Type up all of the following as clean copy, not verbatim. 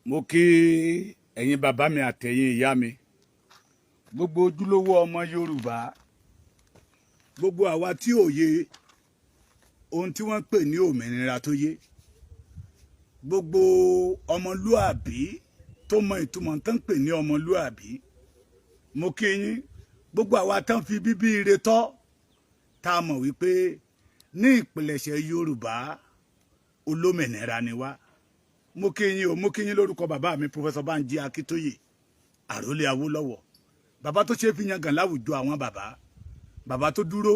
Mo kí ẹ̀yin bàbá mi àtẹ̀yin ìyá mi, gbogbo ojúlówó ọmọ Yorùbá, gbogbo àwa tí òye ohun tí wọ́n ń pè ní òmìnira tó yé, gbogbo ọmọlúàbí tó mọ ìtumọ̀ tó ń pè ní ọmọlúàbí, mo kí yín. Gbogbo àwa tán fi bíbí ire tọ́, tá a mọ̀ wípé ní ìpilẹ̀ṣẹ̀ Yorùbá, olómìnira ni wá, mo kí yín o. Mo kí yín lórúkọ bàbá mi, Professor Banji Akíntóyè, àrólé Awólọ́wọ̀, bàbá tó ṣe é fi yangàn láwùjọ àwọn bàbá, bàbá tó dúró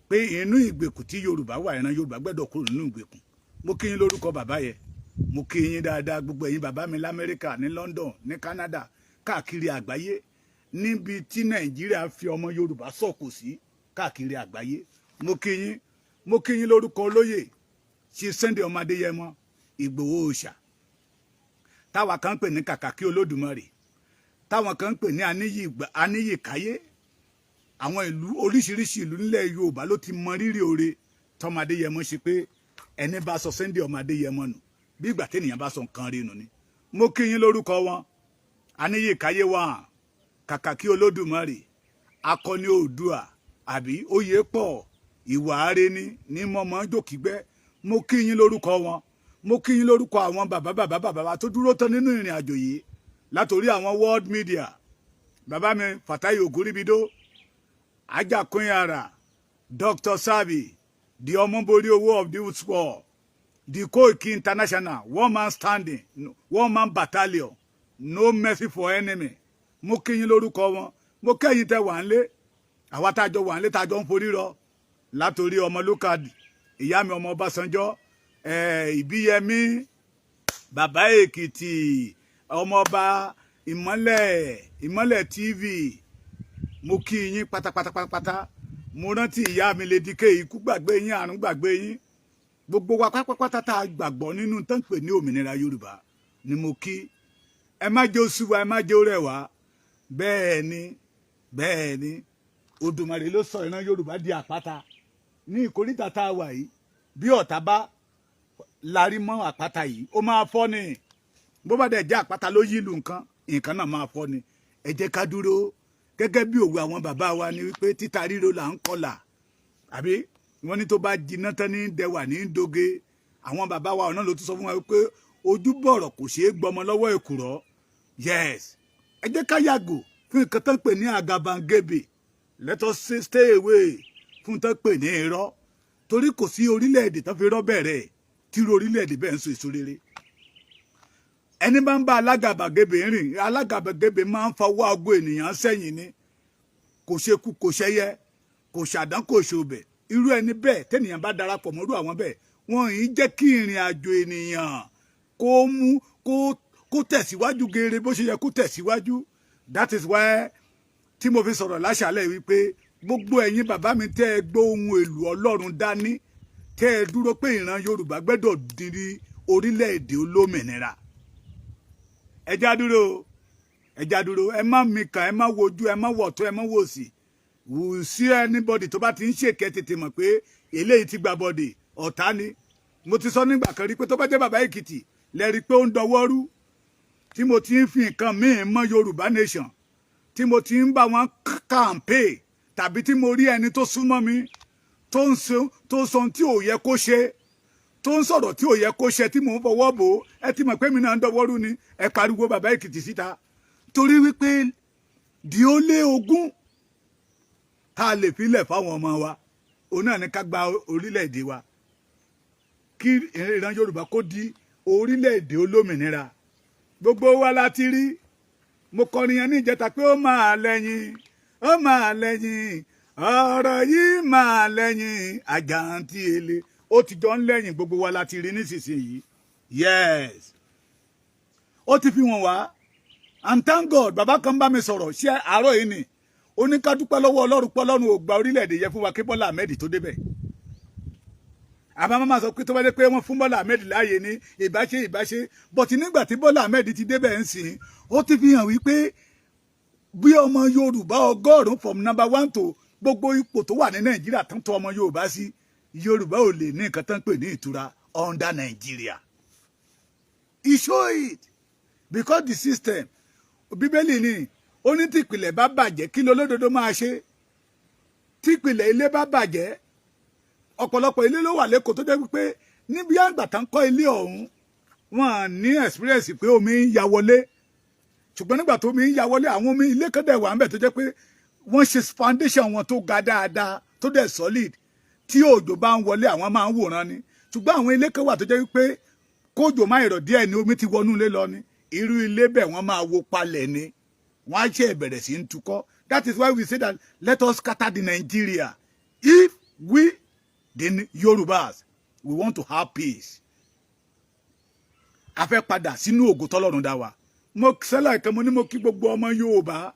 pé inú ìgbèkùn tí Yorùbá wà, ìran Yorùbá gbẹ́dọ̀ kúrò nínú ìgbèkùn. Mo kí yín lórúkọ bàbá yẹn. Mo kí yín dáadáa, gbogbo ẹ̀yin bàbá mi l'Amẹ́ríkà, ní London, ní Canada, káàkiri àgbáyé, níbi tí Nàìjíríà fi ọmọ Yorùbá sọ̀kò sí káàkiri àgbáyé, mo kí yín. Mo kí yín lórúkọ olóyè ṣe Sunday ọmọ Adéyẹmọ Ìgbòho Òòṣà, táwa kan ń pè ní Kàkàkí Olódùmarè, táwọn kan ń pè ní Aníyìkáyé. Àwọn ìlú, oríṣiríṣi ìlú nílẹ̀ Yorùbá ló ti mọ rírì oore tọmọ Adéyẹmọ ṣe, pé ẹni bá sọ Sunday ọmọ Adéyẹmọ nù, bí ìgbà téèyàn bá sọ nǹkan rí nù ni. Mo kí yín lórúkọ wọn, Aníyìkáyé wà, Kàkàkí Olódùmarè, akọni Oòdùà, àbí oyè pọ̀, ìwà arẹni ní mọ́mọ́ jòkígbẹ́. Mo kí yín lórúkọ wọn. Mo kí yín lórúkọ àwọn bàbá bàbá bàbá wa tó dúró tán nínú ìrìn àjò yìí, látòrí àwọn world media, bàbá mi Fatai Ògúnríbidó, Ajakunyara, Dr. Sabi, the Ọmọborí owó of the world, the Koiki International, one man standing, one man battalion, no mercy for enemy. Mo kí yín lórúkọ wọn. Mo kẹ́yìn tẹ́ wà ń lé, àwa tá a jọ wà ń lé, tá a jọ ń forí rọ, látòrí ọmọlúkàdì, ìyá mi ọmọ Ọbásanjọ́, Ìbíyẹmí, bàbá Èkìtì, ọmọọba Ìmọ́lẹ̀, Ìmọ́lẹ̀ TV, mo kí yín pátápátá pátápátá. Mo rántí ìyá mi Lady K, ikú gbàgbé yín, àrùn gbàgbé yín. Gbogbo wa pátápátá tá a gbàgbọ́ nínú tó ń pè ní òmìnira Yorùbá ni mo kí. Ẹ má jẹ́ oṣù wa, ẹ má jẹ́ ó rẹ̀ wá. Bẹ́ẹ̀ ni, bẹ́ẹ̀ ni, Odùmarè ló sọ ìran Yorùbá di àpáta ní ìkóríta tá a wà yìí. Bí ọ̀tá bá larí mọ́ àpáta yìí, ó máa fọ́ ni. Bó bá dẹ̀ jẹ́ àpáta ló yí ìlú, nǹkan nǹkan náà máa fọ́ ni. Ẹ jẹ́ ká dúró gẹ́gẹ́ bí òwe àwọn bàbá wa ni wípé títa ríro là ń kọlà, àbí wọ́n ní tó bá jiná tán ní dẹwà ní doge. Àwọn bàbá wa ọ̀nà ló tún sọ fún wa wípé ojú bọ̀rọ̀ kò ṣeé gbọmọ lọ́wọ́ èkùrọ́. Yes, ẹ jẹ́ ká yàgò fún nǹkan tó ń pè ní àgàbàgebè. Let us stay away fún tó ń pè ní irọ́, torí kò sí orílẹ̀-èdè tó fi irọ́ bẹ̀rẹ̀ tí irú orílẹ̀-èdè bẹ́ẹ̀ ń so èso rere. Ẹni bá ń bá alágàbàgebè rìn, alágàbàgebè máa ń fọwọ́ aago ènìyàn sẹ́yìn ni. Kò ṣekú, kò ṣẹyẹ, kò ṣàdán, kò ṣòbẹ̀. Irú ẹni bẹ́ẹ̀, tẹ́nìyàn bá darapọ̀ mọ́rú àwọn bẹ́ẹ̀, wọ́n yìí jẹ́ kí ìrìn àjò ènìyàn kó mú kó tẹ̀síwájú geere bó ṣe yẹ kó tẹ̀síwájú. That is why tí mo fi sọ̀rọ̀ láṣàlẹ̀ wípé gbogbo ẹ̀yin bàbá mi tẹ́ ẹ gbọ́ ohun èlò Ọlọ́run dání, tẹ́ ẹ dúró pé ìran Yorùbá gbẹ́dọ̀ di orílẹ̀-èdè olómìnira, ẹ já dúró, ẹ já dúró. Ẹ má mikàn, ẹ má wojú, ẹ má wọ̀tún, ẹ má wòsì. Wù sí anybody tó bá ti ń ṣèkẹ́, tètè mọ̀ pé eléyìí ti gba bọ̀dì, ọ̀tá ni. Mo ti sọ nígbà kan rí pé tó bá jẹ́ bàbá Èkìtì lẹ́rí pé ó ń dọwọ́ rú, tí mo ti ń fi nǹkan míì mọ́ Yorùbá nation, tí mo ti ń bá wọn campaign, tàbí tí mo rí ẹni tó súnmọ́ mi tó ń sọ, tó sọ ohun tí ò yẹ kó ṣe, tó ń sọ̀rọ̀ tí ò yẹ kó ṣe, tí mò ń fọwọ́ bò ó, ẹ ti mọ̀ pé mi náà ń dọwọ́ rú ni. Ẹ pariwo bàbá Èkìtì síta, torí wípé di ó lé ogún tá a lè filẹ̀ fáwọn ọmọ wa, òun náà ní ká gba orílẹ̀-èdè wa, kí ìran Yorùbá kó di orílẹ̀-èdè olómìnira. Gbogbo wa la ti rí. Mo kọrin yẹn ní ìjẹta pé ó máa lẹ́yìn, ó máa lẹ́yìn, ọ̀rọ̀ yìí máa lẹ́yìn àjàǹtí ele. Ó ti jọ ń lẹ́yìn, gbogbo wa la ti rí nísinsìnyí. Yes, ó ti fi wọ́n wá, and thank God, bàbá kan bá mi sọ̀rọ̀ ṣé àárọ̀ yìí ni. Ó ní ká dúpẹ́ lọ́wọ́ Ọlọ́run pé Ọlọ́run ò gba orílẹ̀-èdè yẹn fún wa kí Bọ́lá Ahmed tó débẹ̀. Àbá máa sọ pé tó bá dé pé wọ́n fún Bọ́lá Ahmed láàyè ní ìbáṣe ìbáṣe, but nígbà tí Bọ́lá Ahmed ti débẹ̀ ń sìn, ó ti fi hàn wípé bí ọmọ Yorùbá 100, from number one to gbogbo ipò tó wà ní Nàìjíríà tó ń tọ́ ọmọ Yorùbá sí, Yorùbá ò lè ní nǹkan tó ń pè ní ìtura under Nàìjíríà. He show it. Because the system, Bíbélì ni ó ní, tí ìpìlẹ̀ bá bàjẹ́, kí lolódodo máa ṣe? Tí ìpìlẹ̀ ilé bá bàjẹ́, ọ̀pọ̀lọpọ̀ ilé ló wà lẹ́kọ̀ọ́ tó jẹ́ wípé níbi àgbà tán kọ́ ilé ọ̀hún, wọn ní experience pé omi ń ya wọlé. Ṣùgbọ́n nígbà tó omi ń ya wọlé, àwọn omi ilé kan dẹ̀ wà ńbẹ̀ tó jẹ́ pé wọ́n ṣe foundation wọn tó ga dáadáa, tó dẹ̀ solid. Tí òjò bá ń wọlé, àwọn máa ń wòran ni. Ṣùgbọ́n àwọn ilé kan wà tó jẹ́ wípé kójò má ìrọ̀ díẹ̀ ni, omi ti wọnú ilé lọ ni. Irú ilé bẹ́ẹ̀, wọ́n máa wó palẹ̀ ni, wọ́n á ṣe ìbẹ̀rẹ̀ sí ń tukọ́. That is why we say that let us scatter the Nigeria if we, the Yorubas, we want to have peace. A fẹ́ padà sínú ògo tọ́lọ́run dá wa. Mo sẹ́lẹ̀ kan, mo ní mo kí gbogbo ọmọ Yorùbá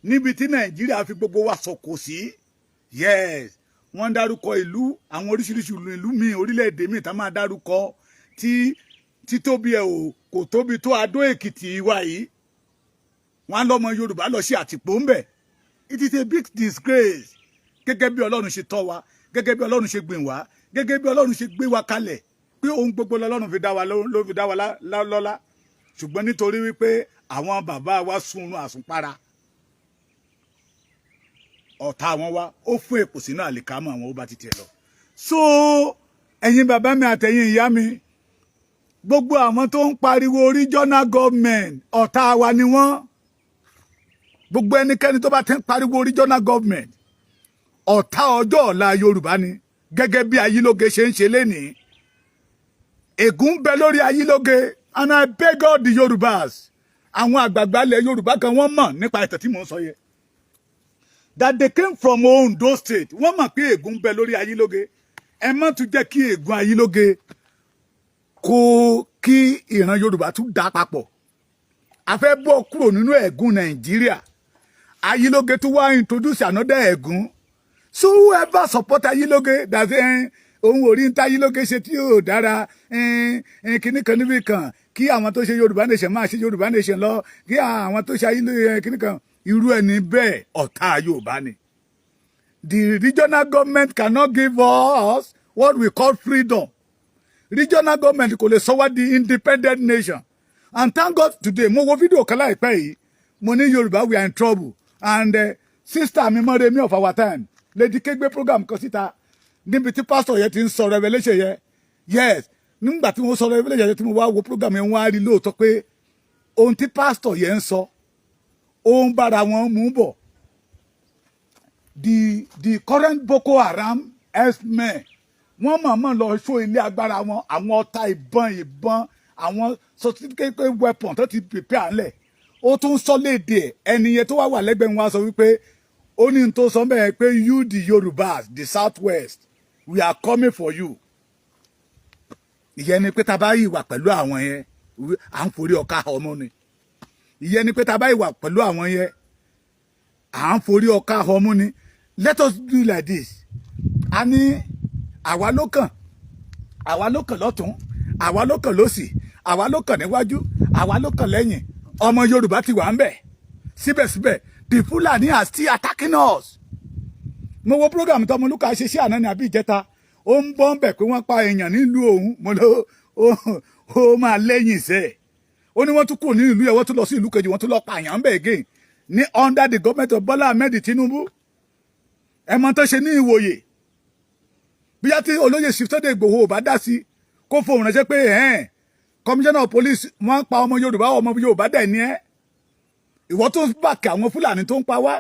níbi tí Nàìjíríà fi gbogbo wa sọ̀kò sí. Yes, wọ́n ń dárúkọ ìlú, àwọn oríṣiríṣi ìlú míì, orílẹ̀-èdè míì tá máa dárúkọ tí títóbi ẹ̀ ò kò tóbi tó Adó Èkìtì wa yìí, wọ́n á lọ́mọ Yorùbá lọ sí àtìpó ńbẹ̀. It is a big disgrace. Gẹ́gẹ́ bí Ọlọ́run ṣe tọ́ wa, gẹ́gẹ́ bí Ọlọ́run ṣe gbìn wá, gẹ́gẹ́ bí Ọlọ́run ṣe gbé wa kalẹ̀, pé ohun gbogbo lọ́lọ́run fi dá wa, ló fi dá wa lọ́lá. Ṣùgbọ́n nítorí wípé àwọn bàbá wa sunrun àsùnpara, ọ̀tá wọn wá, ó fún èpò sínú àlìkámọ̀ àwọn, ó bá ti tiẹ̀ lọ. So ẹ̀yin bàbá mi àtẹ̀yin ìyá mi, gbogbo àwọn tó ń pariwo regional government, ọ̀tá wa ni wọ́n. Gbogbo ẹnikẹ́ni tó bá ti ń pariwo regional government, ọ̀tá ọjọ́ ọ̀la Yorùbá ni. Gẹ́gẹ́ bí Ayílóge ṣe ń ṣe lénìí, ègún ń bẹ lórí Ayílóge. And I beg all the Yorùbás, àwọn àgbààgbà ilẹ̀ Yorùbá kan, wọ́n mọ̀ nípa ìtàn tí mò ń sọ yẹn, that they came from Ondo State, wọ́n mọ̀ pé ègún ń bẹ lórí Ayílóge. Ẹ má tún jẹ́ kí ègún Ayílóge kó kí ìran Yorùbá tún dá papọ̀. A fẹ́ bọ́ kúrò nínú ẹ̀gún Nàìjíríà, Ayílóge tún wá introduce another ẹ̀gún. So whoever support Ayílóge that òun ò rí ní táyílóge ṣe tí yóò dára, kinní kan níbì kan, kí àwọn tó ṣe Yorùbá Nation máa ṣe Yorùbá Nation lọ, kí àwọn tó ṣe Ayílóge kinní kan, irú ẹni bẹ́ẹ̀, ọ̀tá Yorùbá ni. The regional government cannot give us what we call freedom. Regional government kò lè sọ wá di independent nation. And thank God today, mo wo fídíò kan láìpẹ́ yìí, mo ní Yorùbá, we are in trouble. And sister mi Mọ́remí of our time, Lady K, gbé program kan síta níbi tí pastor yẹn ti ń sọ revelation yẹn. Yes, nígbà tí wọ́n sọ revelation yẹn, tí mo wá wo program yẹn, wọ́n á rí lóòótọ́ pé ohun tí pastor yẹn ń sọ, ó ń bára wọn mú bọ̀. The current Boko Haram herdsmen, wọ́n mọ̀ọ́mọ̀ lọ sọ ilé agbára wọn, àwọn ọta ìbọn, ìbọn, àwọn sophisticated weapon tó ti prepare ńlẹ̀. Ó tún sọ léde ẹ̀. Ẹni yẹn tó wá wà lẹ́gbẹ̀ẹ́ wọn sọ wípé ó ní tó sọ bẹ́ẹ̀ pé, "You the Yorùbás, the South West, we are coming for you." Ìyẹn ni pé tá a bá yìí wà pẹ̀lú àwọn yẹn, à ń forí ọkà ọmọ ni. Ìyẹn ni pé tá a bá yìí wà pẹ̀lú àwọn yẹn, à ń forí ọkà ọmọ ni. Let us do like this. A ní àwa ló kàn, àwa ló kàn lọ́tún, àwa ló kàn lósì, àwa ló kàn níwájú, àwa ló kàn lẹ́yìn. Ọmọ Yorùbá ti wà ń bẹ̀. Síbẹ̀síbẹ̀, the Fulani are still attacking us. Mo wo program tọmọlúkà ṣe sí àná ní àbí ìjẹta, ó ń bọ́ ń bẹ̀ pé wọ́n pa èèyàn nílùú òun. Mo lọ, ó máa lẹ́yìn sẹ́. Ó ní wọ́n tún kúrò ní ìlú yẹn, wọ́n tún lọ sí ìlú kejì, wọ́n tún lọ pa èèyàn ń bẹ̀ again ní under the government of Bola Ahmed Tinubu. Ẹ mọ̀ tó ṣe ní Ìwòye, bíyá tí olóyè Sunday Igboho ò bá dá sí, kó fohùn ránṣẹ́ pé ẹ̀hẹ́n, commissioner of police, wọ́n pa ọmọ Yorùbá, ọmọ Yorùbá dẹ̀ ní ẹ́, ìwọ tó ń back àwọn Fúlàní tó ń pa wá,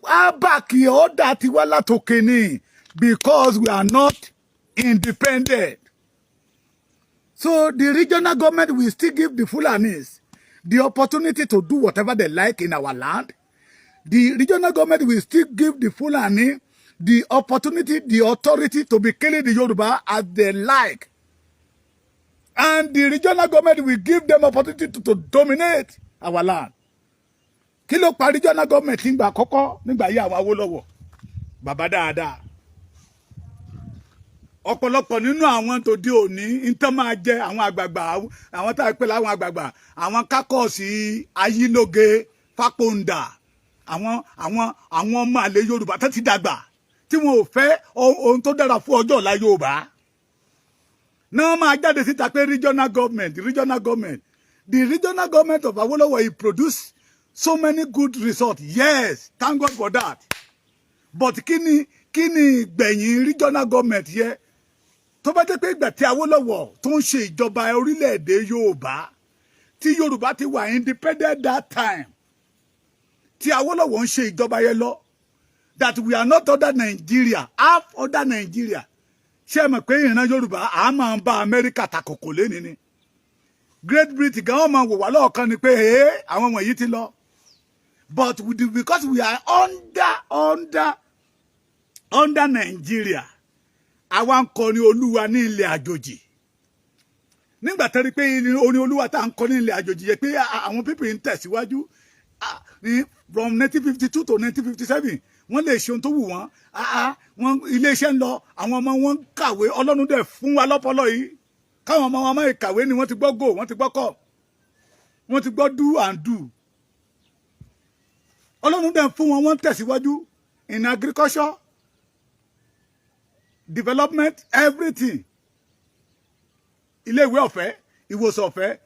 á back order tiwa látòkè ni, because we are not independent. So the regional government will still give the Fulanis the opportunity to do whatever they like in our land. The regional government will still give the Fulani the opportunity, the authority to be killing the Yoruba as they like. And the regional government will give them opportunity to dominate our land. Kí ló pa regional government nígbà àkọ́kọ́, nígbà yí àwọn Awólọ́wọ̀, bàbá dáadáa? Ọ̀pọ̀lọpọ̀ nínú àwọn tó di òní ń tán máa jẹ àwọn àgbààgbà, àwọn tá a pè láwọn àgbààgbà, àwọn kákọ́ọ̀sì Ayílóge, Fápòǹdà, àwọn ọmọ àlè Yorùbá tó ti dàgbà, tí wọn ò fẹ́ ohun tó dára fún ọjọ́ ọ̀la Yorùbá náà, máa jáde síta pé regional government, regional government. The regional government of Awolowo, he produced so many good results. Yes, thank God for that. But kí ni ìgbẹ̀yìn regional government yẹ? Tó bá jẹ́ pé ìgbà tí Awolowo tó ń ṣe ìjọba orílẹ̀-èdè Yorùbá, tí Yorùbá ti wà independent that time tí Awolowo ń ṣe ìjọba yẹn lọ, that we are not under Nigeria, half under Nigeria, ṣé ẹ mọ̀ pé ìran Yorùbá à máa ń bá Amẹ́ríkà takòkò léni ni? Great Britain gan wọn máa wò wá lọ́ọ̀kan ni pé ee, àwọn wọ̀nyí ti lọ. But because we are under Nigeria, àwa ń kọrin Olúwa ní ilẹ̀ àjòjì. Nígbà tó rí pé orin Olúwa tá à ń kọ ní ilẹ̀ àjòjì yẹ pé àwọn people ń tẹ̀síwájú ní from 1952 to 1957, wọ́n lè ṣe ohun tó wù wọ́n. Wọ́n iléeṣẹ́ ń lọ, àwọn ọmọ wọn ń kàwé. Ọlọ́run dẹ̀ fún wa lọ́pọlọ yìí, káwọn ọmọ wọn máa kàwé ni. Wọ́n ti gbọ́ go, wọ́n ti gbọ́ kọ́, wọ́n ti gbọ́ do and do. Ọlọ́run dẹ̀ fún wọn, wọ́n tẹ̀síwájú in agriculture development, everything. Iléèwé ọ̀fẹ́, ìwòsàn ọ̀fẹ́.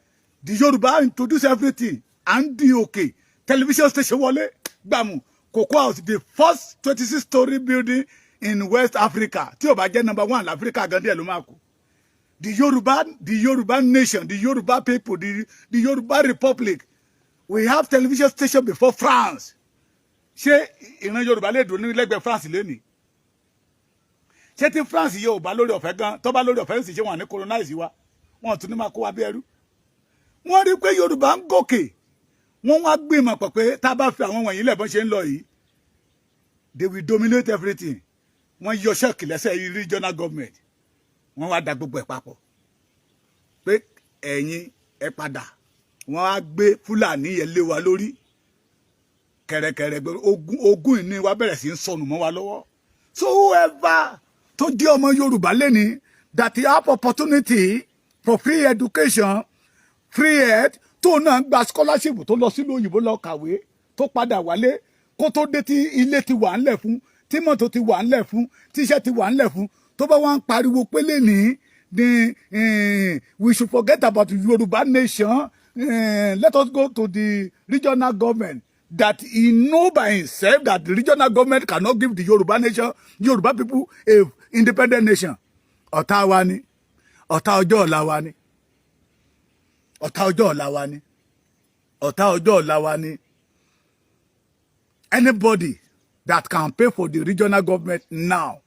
The Yorùbá introduce everything. À ń di òkè, television station wọlé gbàmù, Cocoa House, the first 26-story building in West Africa. Tí ó bá jẹ́ number one l'Africa gan, díẹ̀ ló máa kù. The Yorùbá nation, the Yorùbá people, the Yorùbá Republic, we have television station before France. Ṣé ìran Yorùbá lè dùn ní lẹ́gbẹ̀ẹ́ France lónìí? Ṣé tí France yóò bá lórí ọ̀fẹ́ gan, tó bá lórí ọ̀fẹ́ ń sì, ṣé wọn ní colonize wa? Wọn tún ní máa kó wa bí ẹrú. Wọ́n rí pé Yorùbá ń gòkè, wọ́n wá gbìmọ̀ pọ̀ pé tá a bá fi àwọn wọ̀nyí lẹ̀ bọ́n ṣe ń lọ yìí, they will dominate everything. Wọ́n yọ ṣẹ́ẹ̀kì lẹ́sẹ̀ regional government, wọ́n wá da gbogbo ẹ̀ papọ̀ pé ẹ̀yin ẹ padà. Wọ́n á gbé Fúlàní yẹn lé wa lórí kẹ̀rẹ̀kẹ̀rẹ̀. Ogún ìní wa bẹ̀rẹ̀ sí í sọnù mọ́ wa lọ́wọ́. So whoever tó jẹ́ ọmọ Yorùbá lẹ́ni that have opportunity for free education, free health, tó náà gba scholarship, tó lọ sílùú òyìnbó lọ kàwé, tó padà wálé, kó tó dé tí ilé ti wà ńlẹ̀ fún, tí mọ́tò ti wà ńlẹ̀ fún, tí iṣẹ́ ti wà ńlẹ̀ fún, tó bá wá ń pariwo pé lẹ́ni ni we should forget about Yorùbá nation, let us go to the regional government, that he know by himself that the regional government cannot give the Yoruba nation, Yoruba people, a independent nation, ọ̀tá wa ni, ọ̀tá ọjọ́ ọ̀la wa ni, ọ̀tá ọjọ́ ọ̀la wa ni, ọ̀tá ọjọ́ ọ̀la wa ni. Anybody that can pay for the regional government now,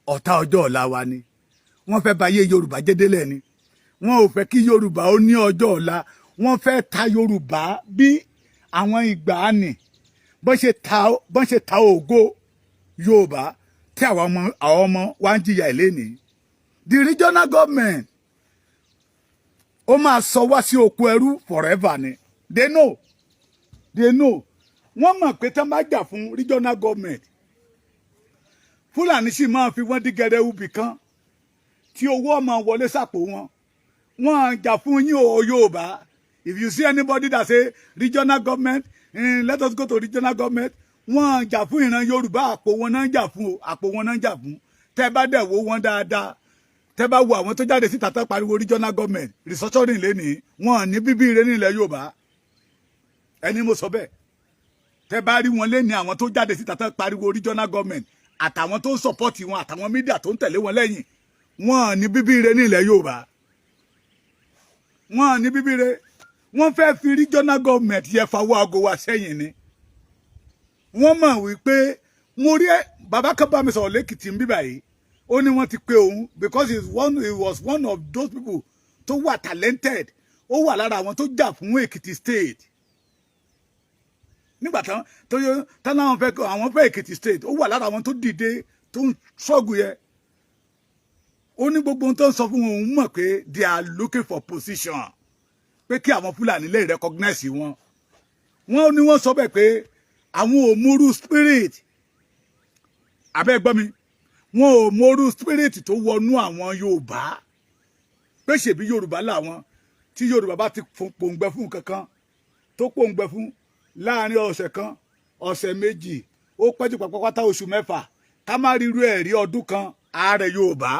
ọ̀tá ọjọ́ ọ̀la wa ni. Wọ́n fẹ́ bà ayé Yorùbá jẹ́ délẹ̀ ni. Wọ́n ò fẹ́ kí Yorùbá ó ní ọjọ́ ọ̀la. Wọ́n fẹ́ ta Yorùbá bí àwọn ìgbàanì bọ́n ṣe ta ògo Yorùbá tí àwọn ọmọ wa ń jìyà ìlénìí. The regional government, ó máa sọ wá sí oko ẹrú forever ni. They know, they know. Wọ́n mọ̀ pé tán bá jà fún regional government, Fúlàní sì máa fi wọ́n dí gẹrẹwu bì kan tí owó ọmọ wọlé sápò wọn. Wọ́n á jà fún yín o, Yorùbá. If you see anybody that say regional government, let us go to regional government, wọ́n á jà fún ìran Yorùbá. Àpò wọn náà ń jà fún o, àpò wọn náà ń jà fún. Tẹ́ bá dẹ̀ wo wọn dáadáa, tẹ́ bá wo àwọn tó jáde síta tó pariwo regional government, restructuring lẹ́nìí, wọn ní bíbí ire nílẹ̀ Yorùbá. Ẹni mo sọ bẹ́ẹ̀, tẹ́ bá rí wọn lẹ́ni, àwọn tó jáde síta tó pariwo regional government, àtàwọn tó ń support wọn, àtàwọn media tó ń tẹ̀lé wọn lẹ́yìn, wọn ní bíbí ire nílẹ̀ Yorùbá. Wọn ní bíbí ire. Wọ́n fẹ́ fi regional government yẹ fawọ́ aago wa sẹ́yìn ni. Wọ́n mọ̀ wípé mo rí bàbá kan bá mi sọ̀rọ̀ lẹ́kìtì ń bí báyìí. Ó ní wọ́n ti pe òun because he was one of those people tó wà talented. Ó wà lára àwọn tó jà fún Èkìtì State nígbà tán tó yẹ tán láwọn fẹ́, àwọn fẹ́ Èkìtì State. Ó wà lára àwọn tó dìde, tó ń struggle yẹ. Ó ní gbogbo ohun tó ń sọ fún òun, mọ̀ pé they are looking for position, pé kí àwọn Fúlàní lè recognize wọn. Wọ́n ní wọ́n sọ bẹ́ẹ̀ pé àwọn ò múrú spirit abẹ́ gbọ́ mi, wọn ò mọrú spirit tó wọnú àwọn Yorùbá, pé ṣèbí Yorùbá làwọn. Tí Yorùbá bá ti pòǹgbẹ fún kankan, tó pòǹgbẹ fún láàrin ọ̀sẹ̀ kan, ọ̀sẹ̀ 2, ó pẹ́jù pátápátá oṣù 6, ká má ríru ẹ̀ rí ọdún kan, ààrẹ Yorùbá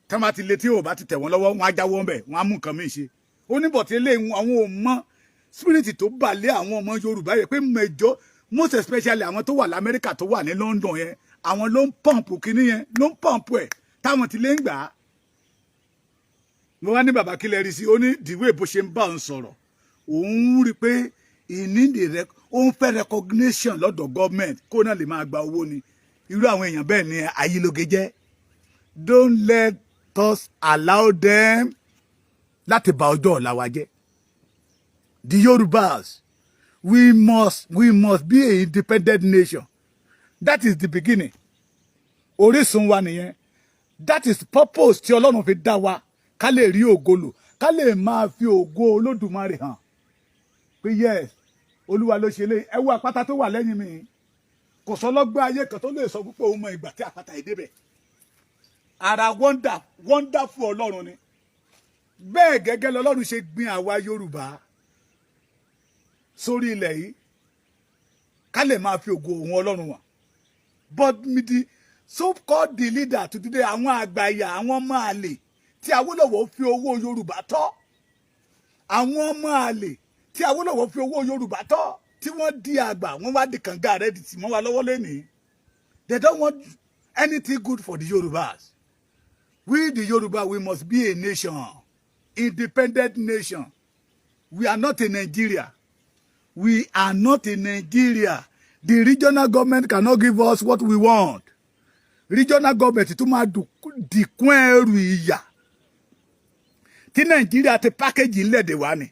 tí wọ́n bá ti lé, tí Yorùbá ti tẹ̀ wọ́n lọ́wọ́, wọ́n á jáwọ́ ńbẹ̀, wọ́n á mú nǹkan míì ṣe. Ó ní but eléyìí, àwọn ò mọ spirit tó bà lé àwọn ọmọ Yorùbá yẹn pé mẹjọ, most especially àwọn tó wà lamẹ́ríkà, tó wà ní London yẹn, àwọn ló ń pump kínní yẹn, ló ń pump ẹ̀ táwọn ti lé ń gbà á. Mo wá ní, "Bàbá, kí lẹ rí sí?" Ó ní the way bó ṣe ń bá òun sọ̀rọ̀, òun rí i pé ìní ó ń fẹ́ recognition lọ́dọ̀ government kó náà lè máa gba owó ni. Irú àwọn èèyàn bẹ́ẹ̀ ni ayílóge jẹ́. Don't let us allow them láti bà ọjọ́ ọ̀la wa jẹ́. The Yorubas, we must be a independent nation. That is the beginning. Orísun wa nìyẹn. That is purpose tí Ọlọ́run fi dá wa, ká lè rí ògo lò, ká lè máa fi ògo Olódùmarè hàn pé yes, Olúwa ló ṣe lé. Ẹ wo àpáta tó wà lẹ́yìn mi. Kò sọlọ́gbọ́n ayé kan tó lè sọ pé òun mọ ìgbà tí àpáta yìí débẹ̀. Ara wonderful Ọlọ́run ni. Bẹ́ẹ̀ gẹ́gẹ́ lọ́lọ́run ṣe gbin àwa Yorùbá sórí ilẹ̀ yìí, ká lè máa fi ògo òun Ọlọ́run wọ̀n. But the so called the leader to today, àwọn àgbàyà, àwọn ọmọ àlè tí Awólọ́wọ̀ fi owó Yorùbá tọ́, àwọn ọmọ àlè tí Awólọ́wọ̀ fi owó Yorùbá tọ́, tí wọ́n di àgbà, wọ́n wá di kànga rẹ̀ di tì mọ́ wa lọ́wọ́ lẹ́nìí. They don't want anything good for the Yorubas. We the Yoruba, we must be a nation, independent nation. We are not in Nigeria. We are not in Nigeria. The regional government cannot give us what we want. Regional government tún máa dìkún ẹrù ìyà tí Nàìjíríà ti package ńlẹ̀ dè wá ni.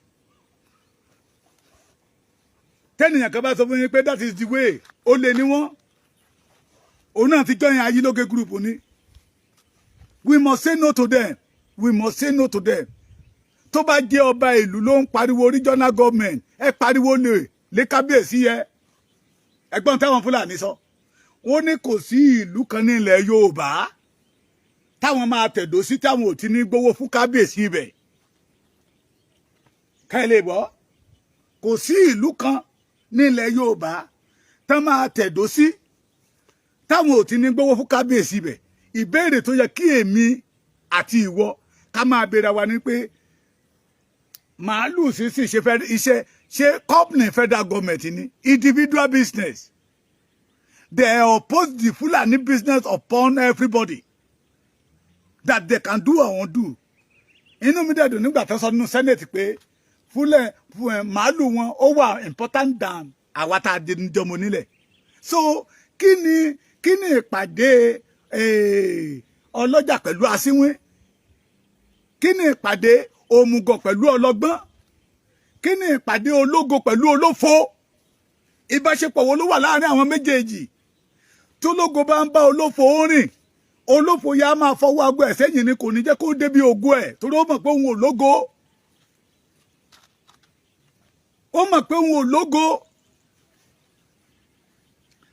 Tẹ́nìyàn kan bá sọ fún yín pé that is the way, ó lè ní wọ́n, òun náà ti join ayílóge group ni. We must say no to them. We must say no to them. Tó bá jẹ́ ọba ìlú ló ń pariwo regional government, ẹ pariwo lè lé kábíyèsí yẹ. Ẹgbọ́n táwọn Fúlàní sọ, wọ́n ní kò sí ìlú kan ní ilẹ̀ Yorùbá táwọn máa tẹ̀dó sí táwọn ò ti ní gbowó fún kábíyèsí ibẹ̀. Ká ẹ lè gbọ́, kò sí ìlú kan ní ilẹ̀ Yorùbá tán máa tẹ̀dó sí táwọn ò ti ní gbowó fún kábíyèsí ibẹ̀. Ìbéèrè tó yẹ kí èmi àti ìwọ ká máa béèrè wa ni pé, màálù sísìn ṣe fẹ́ iṣẹ́ ṣe company federal government ni, individual business? They oppose the Fulani business upon everybody that they can do or won't do. Inú mi dẹ̀ dùn nígbà tó sọ nínú Senate pé fúlẹ̀ màálù wọn ó wà important than àwa tá a di jọmọ nílẹ̀. So kí ni ìpàdé ọlọ́jà pẹ̀lú asínwín? Kí ni ìpàdé òmùgọ̀ pẹ̀lú ọlọ́gbọ́n? Kí ni ìpàdé ológo pẹ̀lú olófo? Ìbáṣepọ̀ wo ló wà láàrin àwọn méjèèjì? Tólógo bá ń bá olófo rìn, olófo yá máa fọwọ́ agbó ẹ̀ sẹ́yìn ni, kò ní jẹ́ kó débi ògo ẹ̀, torí ó mọ̀ pé òun ò lógo. Ó mọ̀ pé òun ò lógo.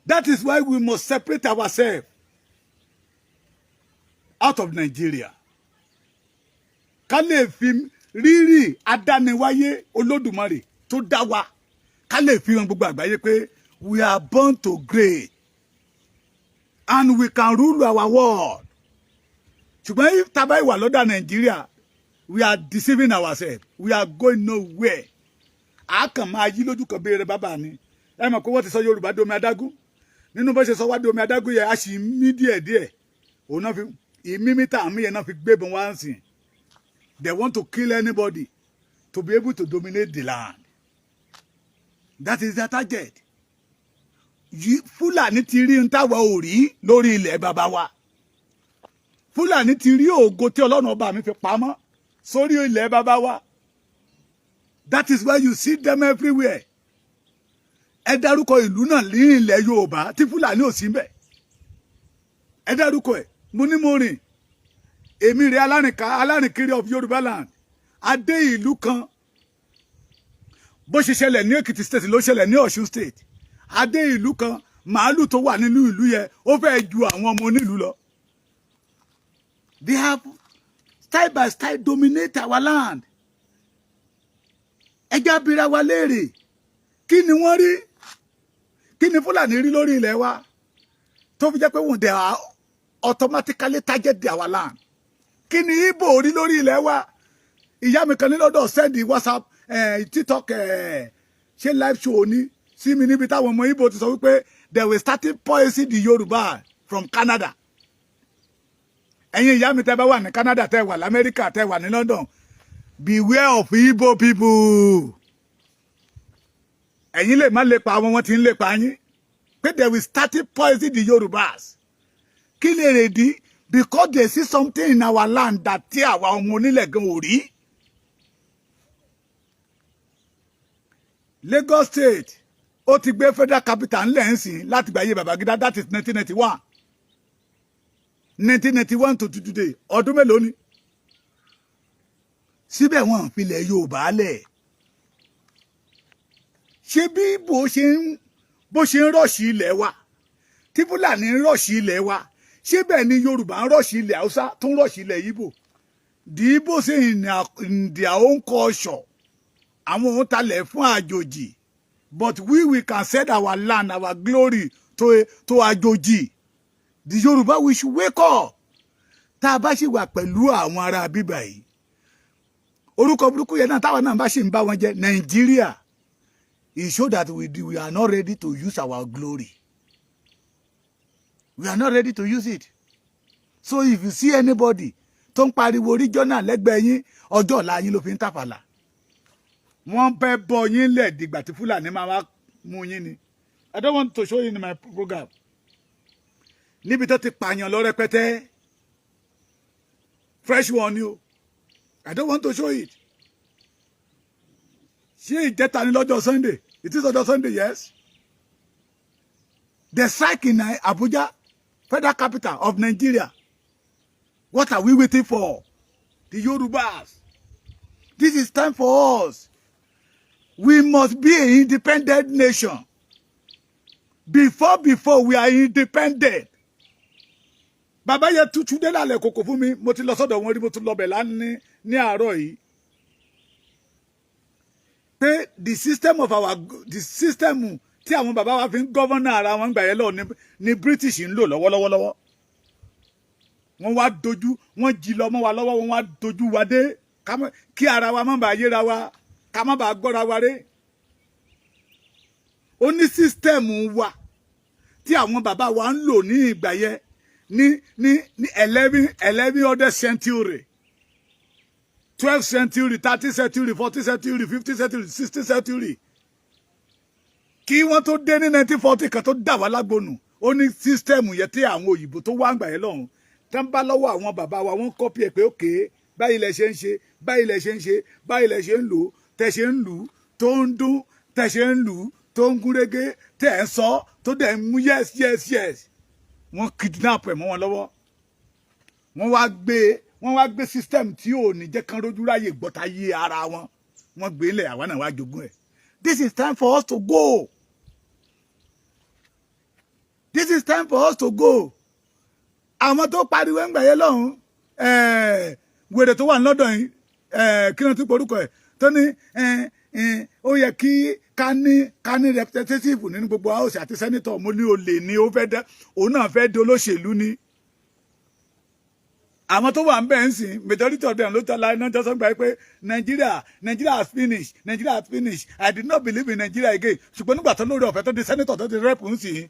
That is why we must separate ourselves out of Nigeria, ká lè fi rírì adániwáyé Olódùmarè tó dá wa, ká lè fi hàn gbogbo àgbáyé pé we are born to great and we can rule our world. Ṣùgbọ́n tá a bá wà lọ́dà Nàìjíríà, we are deceiving ourselves. We are going nowhere. A kàn máa yí lójú kan béèrè bàbá ni. Ẹ mọ̀ pé wọ́n ti sọ Yorùbá domi adágún. Nínú bó ṣe sọ wá domi adágún yẹn, a sì ń mí díẹ̀díẹ̀. Òun náà fi ìmímí tá à ń mí yẹn náà fi gbébọn wá ń sìn. They want to kill anybody to be able to dominate the land. That is their target. Fúlàní ti rí ń táwa ò rí lórí ilẹ̀ bàbá wa. Fúlàní ti rí ògo tí Ọlọ́run ọba mi fi pamọ́ sórí ilẹ̀ bàbá wa. That is why you see them everywhere. Ẹ dárúkọ ìlú náà ní ilẹ̀ Yorùbá tí Fúlàní ò sí mbẹ̀. Ẹ dárúkọ ẹ̀. Mo ní mo rìn, èmi rẹ̀ alárìnká, alárìnkiri of Yorùbá land. Adé ìlú kan, bó ṣe ṣẹlẹ̀ ní Èkìtì State ló ṣẹlẹ̀ ní Ọ̀ṣun State. Adé ìlú kan, màálù tó wà nínú ìlú yẹn, ó fẹ́ ju àwọn ọmọ onílùú lọ. They have style by style dominate our land. Ẹjá bira wa léèrè, kí ni wọ́n rí? Kí ni Fúlàní rí lórí ilẹ̀ wa tó fi jẹ́ pé wọ́n, they are automatically target our land? Kí ni Ìgbò rí lórí ilẹ̀ wa? Ìyá mi kan ní lọ́dọ̀ send WhatsApp, TikTok, ṣé live show ní sí mi, níbi táwọn ọmọ Ìgbò ti sọ wípé they will starting poison the Yorùbá from Canada. Ẹ̀yin ìyá mi tẹ́ bá wà ní Canada, tẹ́ wà lamẹ́ríkà, tẹ́ wà ní London, beware of Igbo people. Ẹ̀yin lè má lépa àwọn, wọn ti ń lépa yín, pé they will start poison the Yorùbás. Kí lè rè dí? Because they see something in our land that tí àwa ọmọ onílẹ̀ gan ò rí. Lagos State, ó ti gbé federal capital ńlẹ̀ ń sìn láti gbà yé Babangida. That is 1991, 1991 to today, ọdún mélòó ni? Síbẹ̀ wọ́n filẹ̀ Yorùbá lẹ̀. Ṣé bí bó ṣe ń rush ilẹ̀ wa, tí Fúlàní ń rush ilẹ̀ wa, ṣé bẹ́ẹ̀ ni Yorùbá ń rush ilẹ̀ Haúsá, tó ń rush ilẹ̀ Ìgbò? The Igbo say in their own culture, àwọn òun talẹ̀ fún àjòjì, but we can sell our land, our glory to àjòjì. The Yorùbá, we should wake up. Tá a bá ṣì wà pẹ̀lú àwọn ará bíbà yìí, orúkọ burúkú yẹn náà, táwọn náà bá ṣì ń bá wọn jẹ Nàìjíríà, it show that we are not ready to use our glory. We are not ready to use it. So if you see anybody tó ń pariwo regional lẹ́gbẹ̀ẹ́ yín, ọjọ́ ọ̀la yín ló fi ń tàfàlà. Wọ́n fẹ́ bọ́ yín lẹ̀ dìgbà tí Fúlàní máa wá mú yín ni. I don't want to show you in my program níbi tó ti pààyàn lọ rẹpẹtẹ, fresh one ni o. I don't want to show it. Ṣé ìjẹta ni lọ́jọ́ Sunday? It is ọjọ́ Sunday, yes. The strike in Abuja, federal capital of Nigeria. What are we waiting for? The Yorubas, this is time for us. We must be an independent nation before we are independent. Bàbá yẹn tútù dé lálẹ́ kòkò fún mi. Mo ti lọ sọ́dọ̀ wọn rí, mo tún lọ bẹ̀ lánìí ní àárọ̀ yìí, pé the system of our the system tí àwọn bàbá wa fi ń govern ara wọn gbà yẹn lọ ní British ń lò lọ́wọ́lọ́wọ́. Wọ́n wá dojú, wọ́n jí lọ mọ́ wa lọ́wọ́, wọ́n wá dojú wa dé kí ara wa má bàa yéra wa, ká má bàa gbọ́ra wa ré. Ó ní system wa tí àwọn bàbá wa ń lò ní ìgbà yẹn ní 1100 century, 12th century, 13th century, 14th century, 15th century, 16th century, kí wọ́n tó dé ní 1940 kan tó dà wá lágbónú. Ó ní system yẹn tí àwọn òyìnbó tó wá ń gbà yẹn lọ́hùn tá ń bá lọ́wọ́ àwọn bàbá wa, wọ́n copy ẹ̀ pé òkè báyìí lẹ ṣe ń ṣe, báyìí lẹ ṣe ń ṣe, báyìí lẹ ṣe ń lò, tẹ ṣe ń lù tó ń dún, tẹ ṣe ń lù tó ń gúnrégé, tẹ ń sọ tó dẹ̀ ń mú. Yes, wọ́n kidnap ẹ̀ mọ́ wọn lọ́wọ́. Wọ́n wá gbé system tí ò ní jẹ́ kán rójú ráyè gbọ́ta yé ara wọn. Wọ́n gbé lẹ̀, àwa náà wá jogún ẹ̀. This is time for us to go. This is time for us to go. Àwọn tó pariwo ń gbàyẹ lọ́hùn, wèrè tó wà lọ́dọ̀ yìí, kí ló ti porúkọ ẹ̀, tó ní ó yẹ kí ká ní representative nínú gbogbo house àti senator, mo ní olè ní, ó fẹ́ dẹ́, òun náà fẹ́ di olóṣèlú ni. Àwọn tó wà ń bẹ̀ ń sìn, majority of them ló tọ́la iná jọ́sọ́ gbà pé Nigeria has finished, Nigeria has finished, I did not believe in Nigeria again. Ṣùgbọ́n nígbà tó lórí ọ̀fẹ́ tó di senator, tó di rep ń sìn,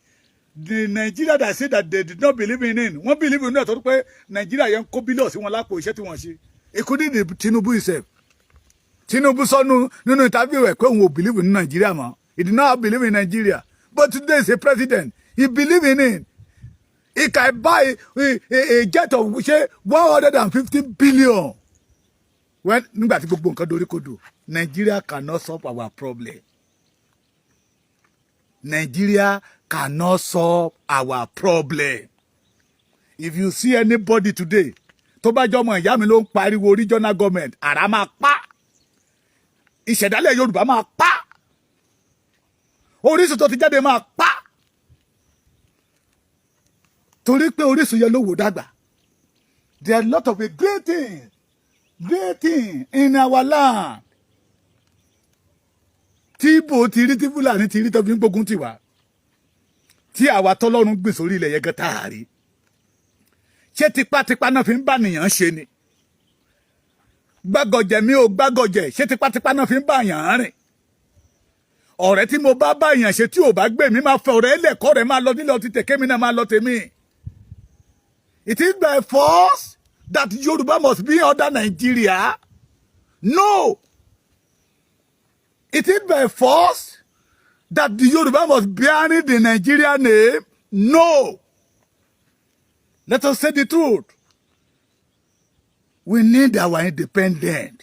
the Nigeria that say that they did not believe in it, wọ́n believe in it, tó pé Nigeria yẹn ń kó bílíọ̀nù sí wọn lápò, iṣẹ́ tí wọ́n ṣe, including the Tinubu himself. Tinubu sọnù nínú interview ẹ̀ pé òun ò believe in Nigeria mọ́. He did not believe in Nigeria, but today he is a president, he believe in it. He can buy a jet of ṣe 150 billion when nígbà tí gbogbo nǹkan dorí kodò. Nigeria cannot solve our problem. Nigeria cannot solve our problem. If you see anybody today tó bá jọmọ ìyá mi ló ń pariwo regional government, àrà máa pa, ìṣẹ̀dálẹ̀ Yorùbá máa pa, orísun tó ti jáde máa pa, torí pé orísun yẹn ló wò dàgbà. There are a lot of a great thing, great thing in our land tí Ìgbò ti rí, tí Fúlàní ti rí, tó fi ń gbógun tì wá, tí àwa tọ́lọ́run gbìn sórí ilẹ̀ yẹn gan táàrí. Ṣé tipátipá náà fi ń bá nìyàn ṣe ni? Gbàgọ̀jẹ̀ mi ò gbàgọ̀jẹ̀. Ṣé tipátipá náà fi ń bá yàn rìn? Ọ̀rẹ́ tí mo bá bá yàn ṣe, tí ò bá gbé mi, máa fẹ́ ọ̀rẹ́ lẹ̀kọ́ rẹ̀, máa lọ nílẹ̀ ọtí tẹ̀kẹ́ náà, máa lọ tèmi. It is by force that Yoruba must be under Nigeria? No. It is by force that the Yoruba must bear the Nigeria name? No. Let us say the truth. We need our independence.